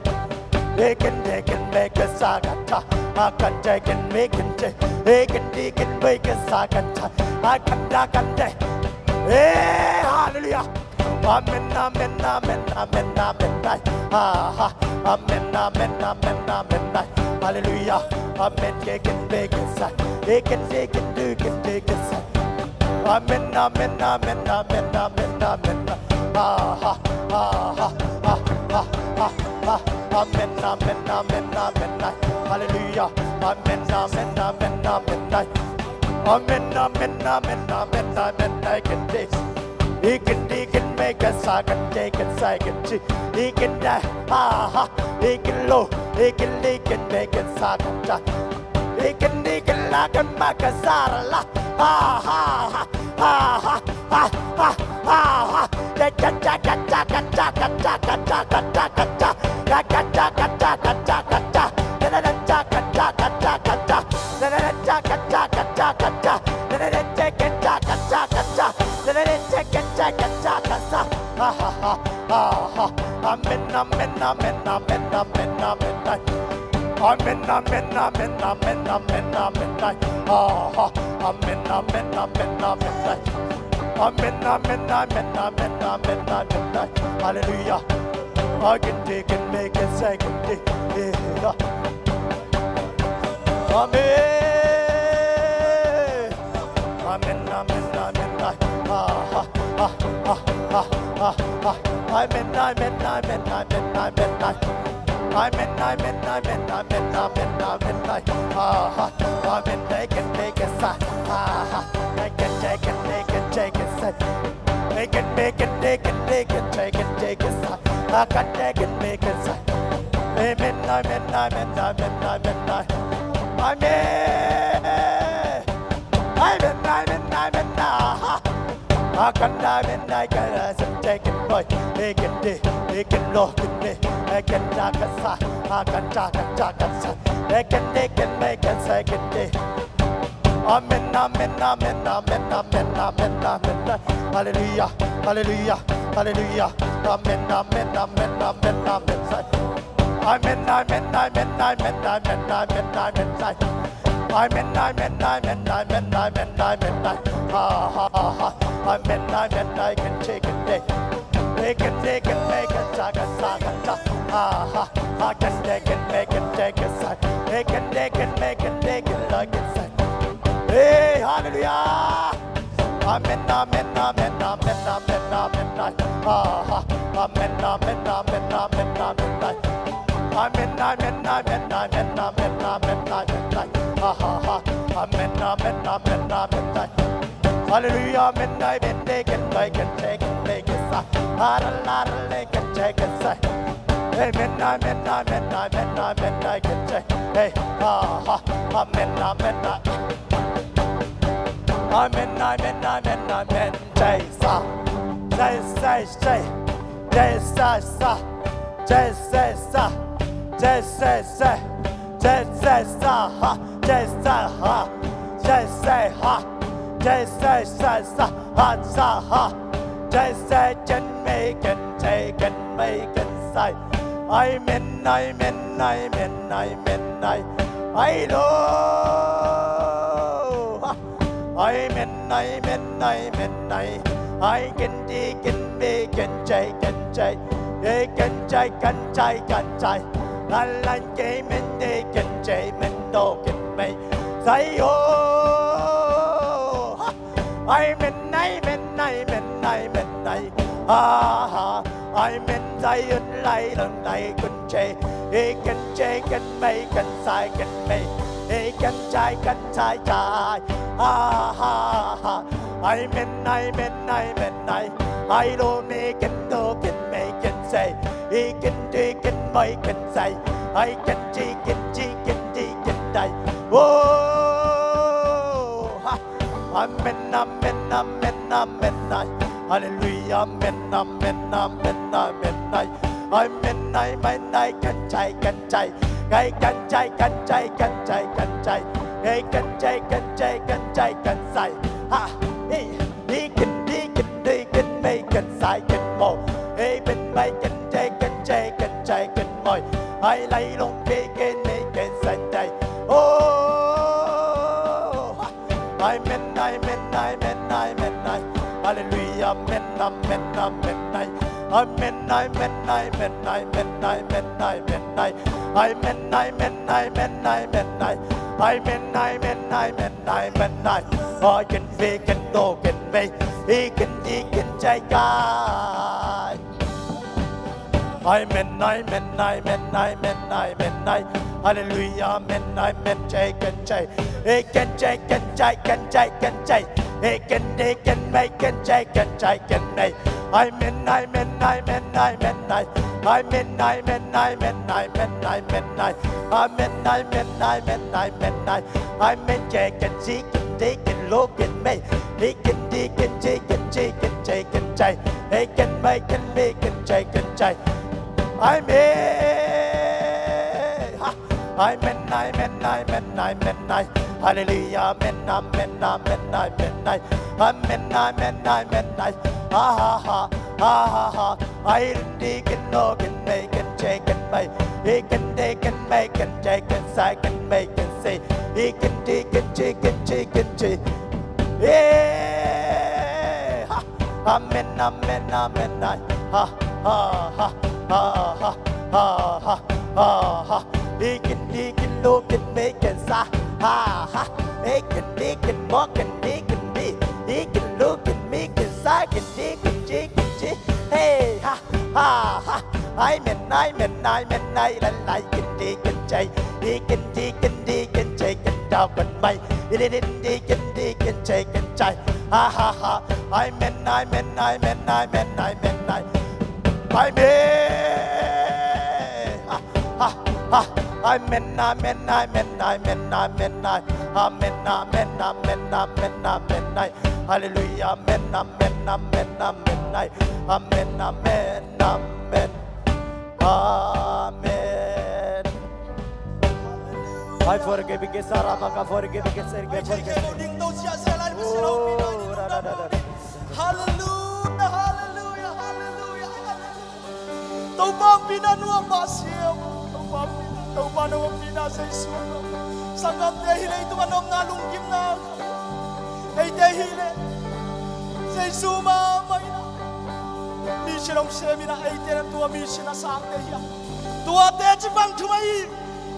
He can take and make a sagata. I can take and make and take. He can take and make a sagata. I can, I can take. Hey, hallelujah. Amen, amen, amen, amen, amen, amen. Ah, ah. Amen, amen, amen, amen, amen. Hallelujah. Amen, he can make a sa. He can take and do, can take a sa. Amen, amen, amen, amen, amen, amen. Ah, ah, ah, ah, ah. Amen, amen, amen, amen, ai. Halleluia. Amen, amen, amen, amen, ai. Amen, amen, amen, amen, amen, ai. Ken di, i ken di, ken me, ken sa, ken de, ken sai, ken ci, i ken da, ha, ha, i ken lo, i ken di, ken me, ken sa, ken da, i ken di, ken la, ken ma, ken sa, la, ha, ha, ha, ha, ha. Amen, amen, amen, amen, amen, amen, ai. Amen, amen, amen, amen, amen, amen, ai. Aha. Amen, amen, amen, amen, ai. Amen, amen, amen, amen, amen, amen, ai. Halleluia. Ai, ken di, ken me, ken sai, ken di. Eh, ya. Amen. Amen, amen, amen, ai. Ah, ah, ah, ah, ah, ah, ah. Amen, amen, amen, amen, amen, ai. Amen, amen, amen, amen, amen, amen, ai. Ah, ah, amen, ai, ken, ai, ken, sa. Ah, ah, ai, ken, ai, ken, ai, ken, ai, ken, sa. Ai, ken, ai, ken, ai, ken, ai, ken, ai, ken, sa. Ah, ken, ai, ken, ai, ken, sa. Amen, amen, amen, amen, amen, ai. Amen. Amen, amen, amen, aha. Akan amen, ai, ken, ai, ken, ai, ken, moi. Ai, ken di, ai, ken lo, ken me, ai, ken da, ken sa. Akan da, ken da, ken sa. Ai, ken di, ken me, ken sa, ken di. Amen, amen, amen, amen, amen, amen, amen. Halleluia, halleluia, halleluia. Amen, amen, amen, amen, amen. Amen, amen, amen, amen, amen, amen, amen, ai. Amen, amen, amen, amen, amen, amen, ai. Ha, ha, ha, ha. Amen, amen, ai, ken di, ken de. Ai, ken di, ken me, ken sa, ken sa, ken sa. Ha, ha, ha, ken di, ken me, ken de, ken sa. Ai, ken di, ken me, ken de, ken lo, ken sa. Hey, halleluia. Amen, amen, amen, amen, amen, amen, ai. Aha. Amen, amen, amen, amen, amen, ai. Amen, amen, amen, amen, amen, amen, amen, ai. Aha. Amen, amen, amen, amen, ai. Halleluia, amen, amen, ai, ken, ai, ken, ai, ken, ai, ken, sa. Ara, ara, ai, ken, ai, ken, sa. Amen, amen, amen, amen, amen, ai, ken, ai. Hey, aha. Amen, amen, ai. Amen, amen, amen, amen. Jai sa, jai sa, jai, jai sa, sa, jai sa, sa, jai sa, sa, jai sa, sa, ha, jai sa, ha, jai sa, ha, jai sa, sa, sa, ha, sa, ha, jai sa, ken me, ken jai, ken me, ken sai. Amen, amen, amen, amen, ai. Ai lo. Ha. Amen, amen, amen, ai. Ai, ken di, ken me, ken jai, ken jai. Ai, ken jai, ken jai, ken jai. Lan, lan, ke, men di, ken jai, men do, ken me. Sai o. Ha. Ai, men, ai, men, ai, men, ai, men, ai. Ha, ha. Ai, men, sai, un, lai, lon, lai, kun, jai. Ai, ken jai, ken me, ken sai, ken me. Ai, ken jai, ken sai, jai. Ha, ha, ha. Ai, men, ai, men, ai, men, ai. Ai, lo, me, ken, do, ken, me, ken, sai. Ai, ken di, ken me, ken sai. Ai, ken ji, ken ji, ken di, ken dai. Oh, ha. Amen, amen, amen, amen, ai. Halleluia, amen, amen, amen, amen, ai. Amen, ai, amen, ai, ken jai, ken jai. Ai, ken jai, ken jai, ken jai, ken jai. Ai, ken jai, ken jai, ken jai, ken sai. Ha, eh, eh, ken, eh, ken, eh, ken, me, ken sai, ken mo. Ai, men, mai, ken jai, ken jai, ken jai, ken moi. Ai, lai, long, ke, ken, me, ken sai, jai. Oh, ha. Amen, amen, amen, amen, ai. Halleluia, amen, amen, amen, ai. Amen, amen, amen, amen, amen, amen, ai. Amen, amen, amen, amen, amen, ai. Amen, amen, amen, amen, ai. Oi, ken ve, ken do, ken ve. I ken di, ken jai, kai. Ai men ai men ai men ai men ai men ai. Hallelujah men ai men, cei ken cei. Ei ken cei ken cei ken cei ken cei. Ei ken di ken mei ken cei ken cei ken mei. Ai men ai men ai men ai men ai. Ai men ai men ai men ai men ai men ai. Ai men ai men ai men ai men ai. Ai men cei ken ci ken di ken lu ken mei. Di ken di ken ci ken ci ken cei ken cei. Ei ken mei ken mi ken cei ken cei. Ai men. Ha. Ai men ai men ai men ai men ai. Hallelujah men ai men ai men ai men ai. Ai men ai men ai men ai. Ha ha ha. Ha ha ha. Ai ken di ken lu ken mei ken cei ken mei. Ei ken di ken mei ken cei ken cei ken mei ken ci. Ei ken di ken ci ken ci ken ci. Ei. Ha. Amen, amen, amen, ai. Ha, ha, ha, ha, ha, ha, ha, ha, ha. Ei ken di ken lu ken mei ken sa. Ha, ha. Ei ken di ken mei ken di ken di. Ei ken lu ken mei ken sa ken di ken ci ken ci. Hey, ha, ha, ha. Ai men, ai men, ai men, ai lai lai ken di ken cei. Ei ken di ken di ken cei ken dau ken mei. Ei di di di ken di ken cei ken cei. Ha, ha, ha. Ai men, ai men, ai men, ai men, ai men, ai. Ai men. Ha, ha, ha. Ai men, ai men, ai men, ai men, ai men, ai. Amen, amen, amen, amen, amen, ai. Hallelujah, amen, amen, amen, amen, ai. Amen, amen, amen. Amen. Ai, forgive me, ke sarama ka forgive me, ke serge forgive me. Hallelujah, hallelujah, hallelujah, hallelujah. Topa ompihna nuam mah si e. Topa ompihna, Topa nong ompihna Jesu. Sanggamte hi leitung a nopna lunggimna. Eite hi leh Jesu mahmah in a mission hong sem in a, eite na tua mission a sangte hi a. Tuate ci bang thumai hi.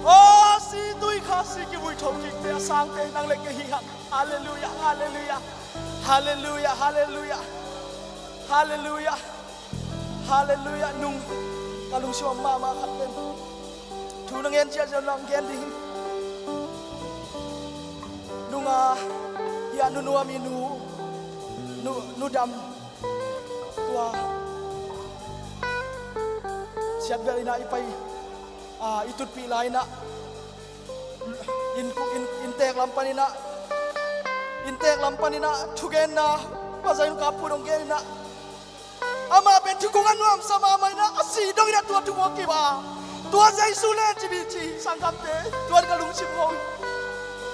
Aw, si tui kha si kivui tho kikte a sangte hi nang le kei hi hang. Hallelujah, hallelujah. Hallelujah, hallelujah. Hallelujah. Hallelujah. Nung ka lungsim a mahmah khat pen thu na ngen ciahciah nang gen ding hi. Nung a hiah nu nuam i nu, nu, nu dam tua siatbel in a i pai, a, i tutpih lai in a inn, inn, inntek lam pan in a, inntek lam pan in a thugenna Pastor in ka put hong gen in a, amah pen thukhung a nuamsa mahmah in a, a sih dong in a tua thukhung a kiba. Tua Jesu le ci bi ci hi sanggamte, tuan ka lungsim ho hi.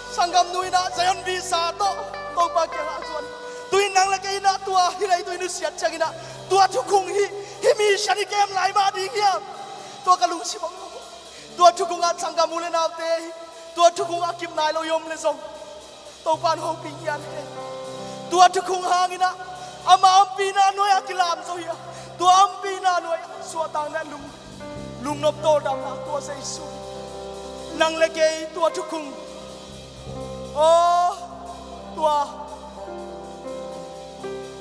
Sanggamnu in a Zion visa tawh Topa kiangah a zuan. Tu-in nang le kei in a tua hi lei tu-in nusiat ciangin a tua thukhung hi, hih mission i kem lai mah ding hiam? Tua ka lungsim hong ho. Tua thukhung ah sanggam u le naute hi. Tua thukhung ah kip nai lo i om le zong Topa in hopih ngiat hi. Tua thukhung hangin ah ama ompihna nuai ah kilam zo hi a. Tua ompihna nuai ah suahtakna lung, lungnop tawldamna tua Jesu. Nang le kei tua thukhung. Aw, tua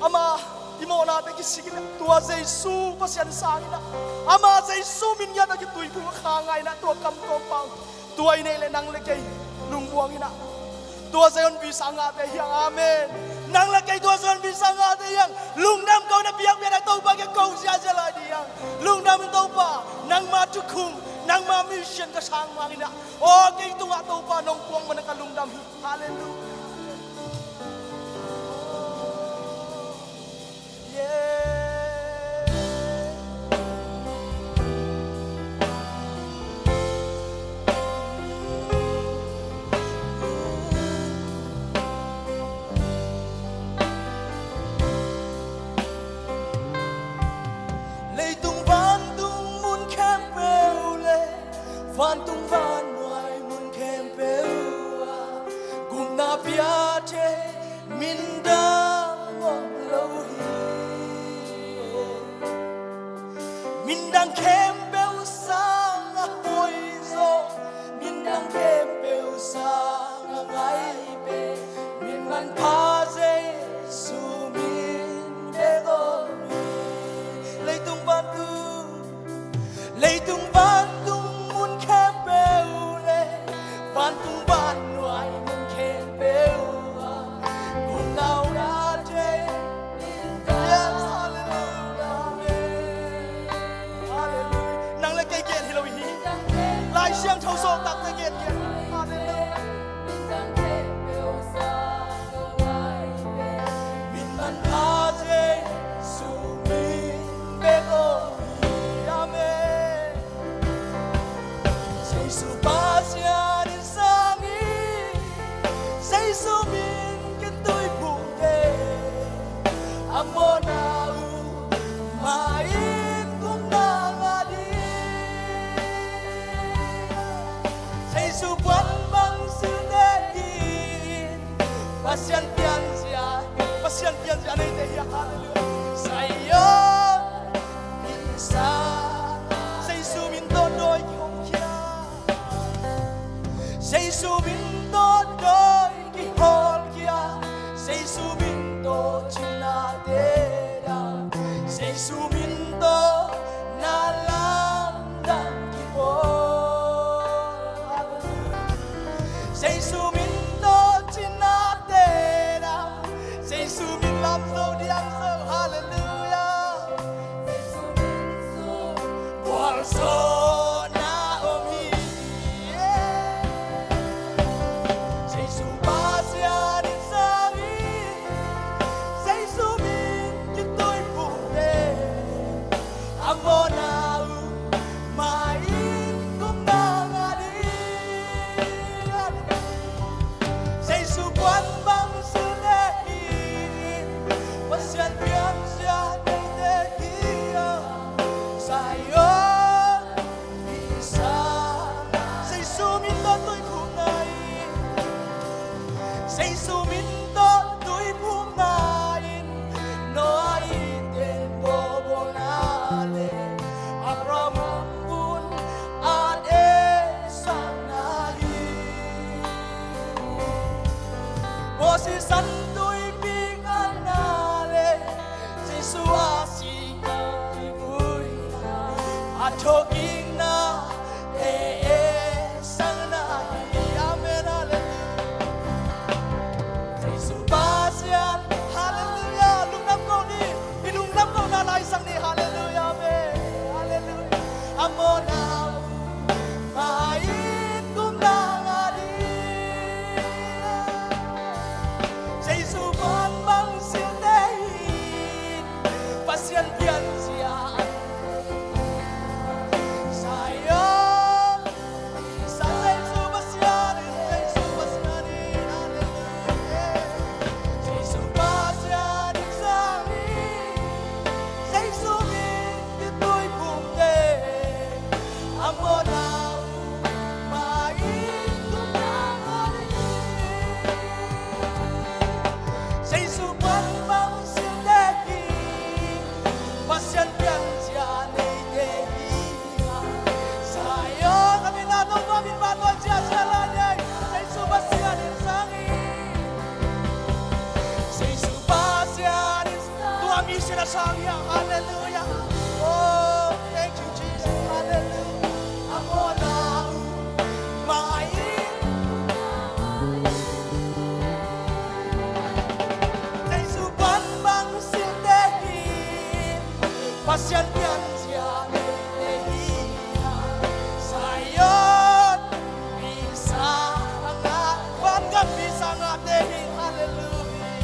ama i mawhnate kisik in ah tua Jesu Pasian sangin ah ama Jesu min ngiat a kituiphum a kha ngai in ah tua kam tawmpau tua i neih le nang le kei lungmuang in ah tua Zion visa ngahte hi hang. Amen. Nang le kei tua Zion visa ngahte hi hang. Lungdam ko na biakpiak na Topa kiang ko ziahziah lai ding hi hang. Lungdam in Topa, nangma thukhung, nangma mission ka sang mang in ah, aw, kei tungah Topa nong puang man a ka lungdam hi. Hallelujah. Yeah. Leitung vantung mun khempeuh le vantung vannuai mun khempeuh ah gupna piate mindang om lo hi. Mindang khempeuh sang a hoih zaw, mindang khempeuh sang a ngai pen min manpha Jesu min bek om hi. Leitung vantung Pasian pianzia, Pasian pianzia neite hi a, halleluiah. Zion i sa, Jesu min tawh dawi kihong khia. Jesu min tawh dawi kihong khia. Jesu min tawh cinate dam. Jesu min tawh na lamdang kipawl. Jesu min tawh cinate dam. Jesu min lam zo diang zo. Halleluiah. Jesu min zo. Gualzawhna om hi. Jesu Pasian in sang hi. Jesu min kituiphumte a mawhna uh mah in kumna ngah ding. Jesu puan bang silte hi. Pasian pianzia neite hi a, Zion i sa. Jesu min tawh tuiphumna in, Jesu min tawh tuiphumna in, Noah inn teng bawlbawlna le Abraham hong pun at esakna hi. Moses an tuipi kalna le Jesu a si a kivuina, a thokikna te esakna hi. Amen, halleluiah. Jesu Pasian, halleluiah. Lungdam ko ni, i lungdam kohna Lai Siangtho ni, halleluiah, amen, halleluiah. A mawhna uh mah in kumna ngah ding. Jesu puan bang silte hi. Pasian pianzia. Zion. Sa Jesu Pasian in, Jesu Pasian in, halleluiah. Jesu Pasian in sang hi. Jesu min kituiphumte a mawhna uh mah in kumna ngah ding. Jesu puan bang silte hi. Pasian pianzia neite hi a, Zion a min a Topa min pahtawi ciahciah lai ni. Jesu Pasian in sang hi. Jesu Pasian in sang. Tua mi sin a sang hi a, halleluiah. Oh, thank you, Jesus, halleluiah. A mawhna uh mah in. Jesu puan bang silte hi. Pasian pianzia neite hi a, Zion visa a ngah, vangam visa ngahte hi, halleluiah.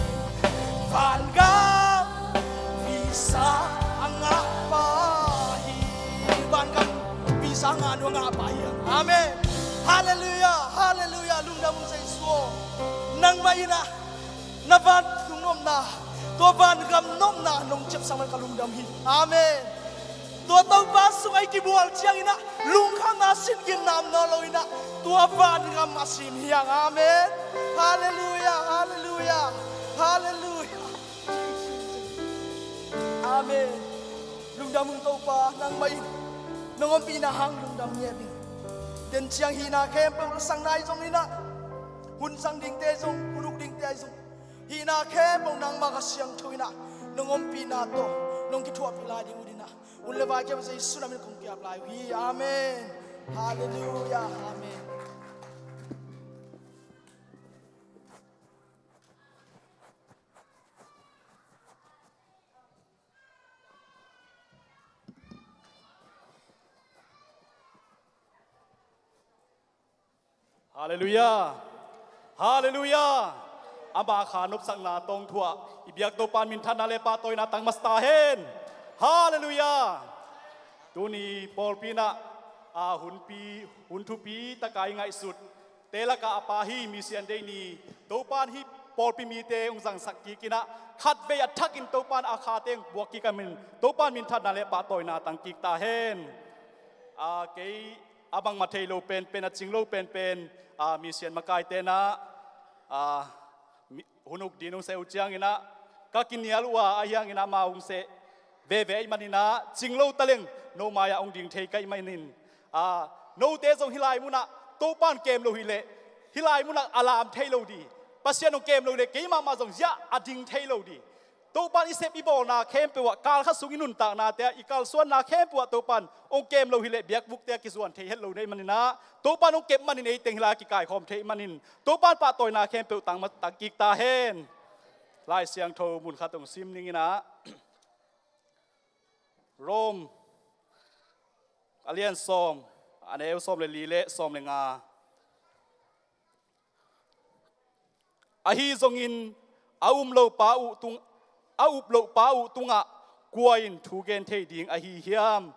Vangam visa a ngahpa hi. Vangam visa ngah nu a ngahpa hi. Amen. Halleluiah, halleluiah. Lungdam ung Jesu aw. Nangmah in ah na vantung nopna, tua vangam nopna nong ciapsak man ka lungdam hi. Amen. Tua Topa sungah i kibual ciangin ah lungkhamna, sitgitna om nawn lo in ah tua vangam a sim hi hang. Amen. Halleluiah, halleluiah, halleluiah. Amen. Lungdam ung Topa, nangmah in nong ompihna hang lungdam ngiat ing. Den ciang hihna khempeuh, lusakna ahi zongin ah, hun zang dingte zong, hun uk dingte ahi zong, hihna khempeuh nangmah Kha Siangtho in ah nong ompihna tawh nong kithuahpih lai ding uh in ah, hun le vai khempeuh Jesu min in kong kiap lai uh hi. Amen. Halleluiah. Amen. Halleluiah. Halleluiah. Ama kha nopsakna tawh thuah i biak Topa in minthanna le pahtawina tang masa ta hen. Halleluiah. Tuni pawlpi in ah, a, hunpi, hun thupi taka i ngaihsut te lakah a pa hi, Mission Day ni. Topa in hih pawlpi mite hong zangsak kik in ah, khatvei a thakin Topa in a khate hong buak kik ahih manin Topa in minthanna le pahtawina tang kik ta hen. A, kei a bangmah thei lo penpen, a cing lo penpen, a, mission makaite in ah, a, mi-, hun uk din hong seh uh ciangin ah ka kinial uh a, ahi hangin ah amau hong seh veve ahih manin ah, cing lo taleng no mai-ah hong ding thei ka hih manin, a, note zong hih lai munah Topa'n kem lo hileh, hih lai munah a lam thei lo ding, Pasian hong kem lo hileh kei mahmah zong ziah a ding thei lo ding. Topa'n i sep i bawlna khempeuh ah, kal khat sung i nuntaknate ah, i kalsuanna khempeuh ah Topa'n hong kem lo hileh biakbukte ah kizuan thei het lo na hih manin ah, Topa'n hong kep manin ei teng hih lai ah kikaikhawm thei manin, Topa'n pahtawina khempeuh tang ma-, tang kik ta hen. Lai Siangtho mun khat hong sim ning in ah, Rom a lian sawm, a neu sawm le li le sawm le nga. Ahi zongin a um lopa uh tung, a up lopa uh tungah kua in thu gen thei ding ahi hiam?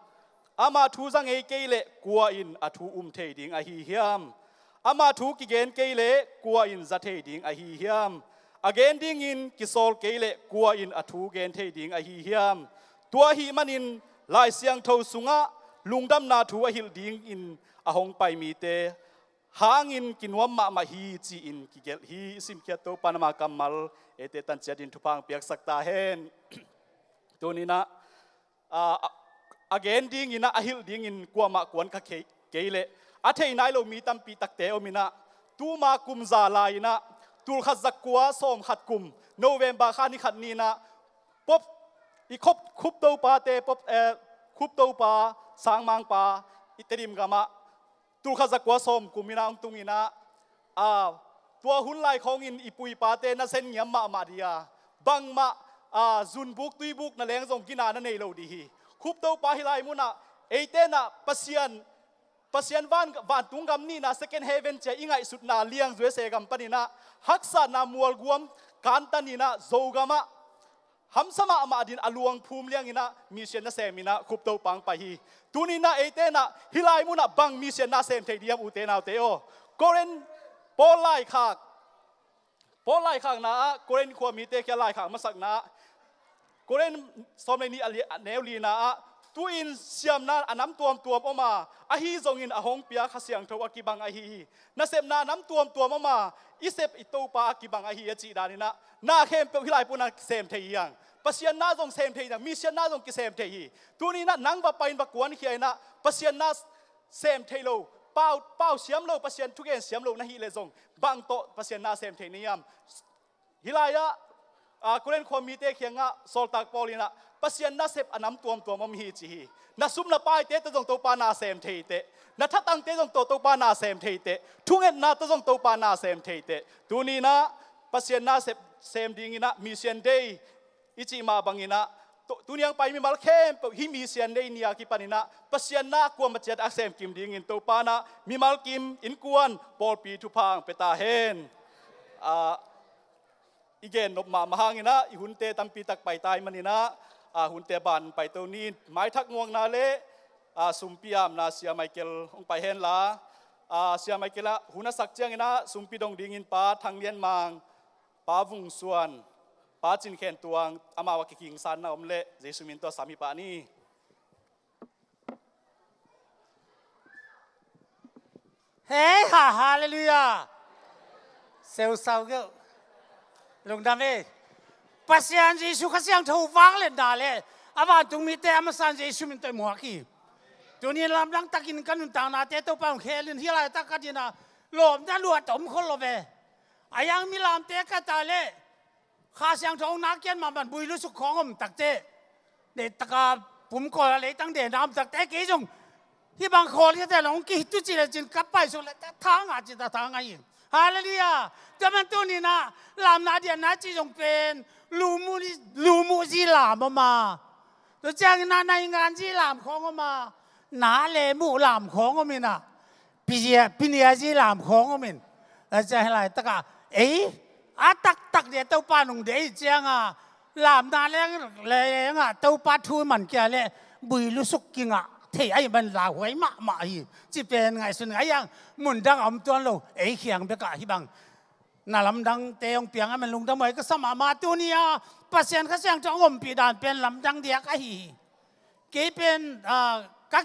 Amah thu za ngei kei leh kua in a thu um thei ding ahi hiam? Amah thu kigen kei leh kua in za thei ding ahi hiam? A gen dingin kisawl kei leh kua in a thu gen thei ding ahi hiam? Tua ahih manin Lai Siangtho sungah lungdamna thu a hilh dingin a hong pai mite hangin kinuam mahmah hi, ci-in kigelh hi. I simkhiat Topa'n ama kammal eite tan ciat in thupha hong piaksak ta hen. Tuni-in ah, a, a, a gen dingin ah, a hilh dingin kuamah kuan kha kei, kei leh a thei nai lo mi tampi takte om in ah, tuma kum za lai-in ah, tulkhat zakua sawmkhat kum November kha ni khat ni-in ah, Pope, i Khup, Khup Topate, Pope, eh, Khup Topa, Sangmangpa, i Tedim gamah tulkhat zakua sawm kum in ah hong tung in ah, a, tua hun lai khawngin i pu i pate na zen ngiam mahmah ding a, bangmah, a, zunbuk tuibuk na leng zong gina na nei lo ding hi. Khup Topa hih lai munah eite in ah Pasian, Pasian van, vantung gam nihna, second heaven ci-a i ngaihsutna liang U S A gam panin ah haksatna mualguam kantan in ah Zogamah hamsa mahmah dingin a luang phum liangin ah mission na sem in ah Khup Topa hong pai hi. Tuni-in ah eite in ah hih lai munah bang mission na sem thei ding hiam, ute naute aw? Korin, Paul laikhak, Paul laikhakna ah Korin khua mite kiang laikhak masakna ah, Korin sawm le nih a li-, a neu lina ah, tu-in siamna a nam tuamtuam om a, ahi zongin a hong pia Kha Siangtho a kibang ahi hi. Nasepna a nam tuamtuam om a, i sep i Topa a kibang ahi hi, a cih danin ah, na khempeuh hih lai munah sem thei hi hang. Pasian na zong sem thei hi hang, mission na zong kisem thei hi. Tuni-in ah nang va pai-in va kuankhia in ah, Pasian na sem thei lo, pau, pau siam lo, Pasian thugen siam lo na hih leh zong, bang tawh Pasian na sem thei na hiam? Hih lai-ah, a, Korin khua mite kiangah sawltak Paul in ah, Pasian nasep a nam tuamtuam om hi, ci hi. Na sum na paite tawh zong Topa na sem thei teh. Na thatangte zong tawh Topa na sem thei teh. Thungetna tawh zong Topa na sem thei teh. Tuni-in ah Pasian nasep sem dingin ah Mission Day i cih mah bangin ah, tu, tuni a hong pai mimal khempeuh hih Mission Day ni a kipanin ah Pasian na kuamah ciat a sem kim dingin Topa in ah mimal kim, innkuan, pawlpi thupha hong pia ta hen. A, i gen nop mahmah hangin ah, i hunte tampi tak pai ta ahih manin ah, a, hunte ban paito ni. Maithak nguakna le, a, sumpi amna Sia Michael hong pai hen la. A, Sia Michael ah hun a sak ciangin ah sumpi dong dingin Pa Thang Lian Mang, Pa Vung Suan, Pa Cin Khen Tuang, amau a kikingsanna om leh Jesu min tawh sam hi pah ni. Hei ha, halleluiah. Seusau keuh. Lungdam ei. Pasian Jesu Kha Siangtho vangliatna le a vantung mite a masa in Jesu min tawh i muak hi. Tuni lamdang takin ka nuntaknate Topa hong khelin, hih laitak ka dingin ah lawpna luat om khol lo ve. A yang milamte ka ta leh Kha Siangtho hong na kiat mahmah in builusuk khawng om takteh, deih taka pumkawl a leitang dena om takteh, kei zong hih bang khawl hi teh, hong kituci lecin ka paisuk leh ta thang a ci ta thang a hi. Halleluiah. Tua man tuni-in ah lamna dianna cih zong pen lumuh, lumuh zi lam om a, tua ciangin ah naingan zi lam khawng om a, na le muh lam khawng om in ah, pizia, piniazi lam khawng om in. Tua ciang hih laitakah ei a taktak dia Topa nung deih ciangah lamna leng, lengah Topa thu man kia leh builusuk kingah thei ahih man lauhuai mahmah hi. Ci pen ngaihsun ngai ang, mundang a om tuan lo, ei khiang bekah hih bang na lamdangte hong piang a man lungdam huai ka sa mahmah. Tuni a Pasian Kha Siangtho hong ompih dan pen lamdang diak ahi hi. Kei pen, ah,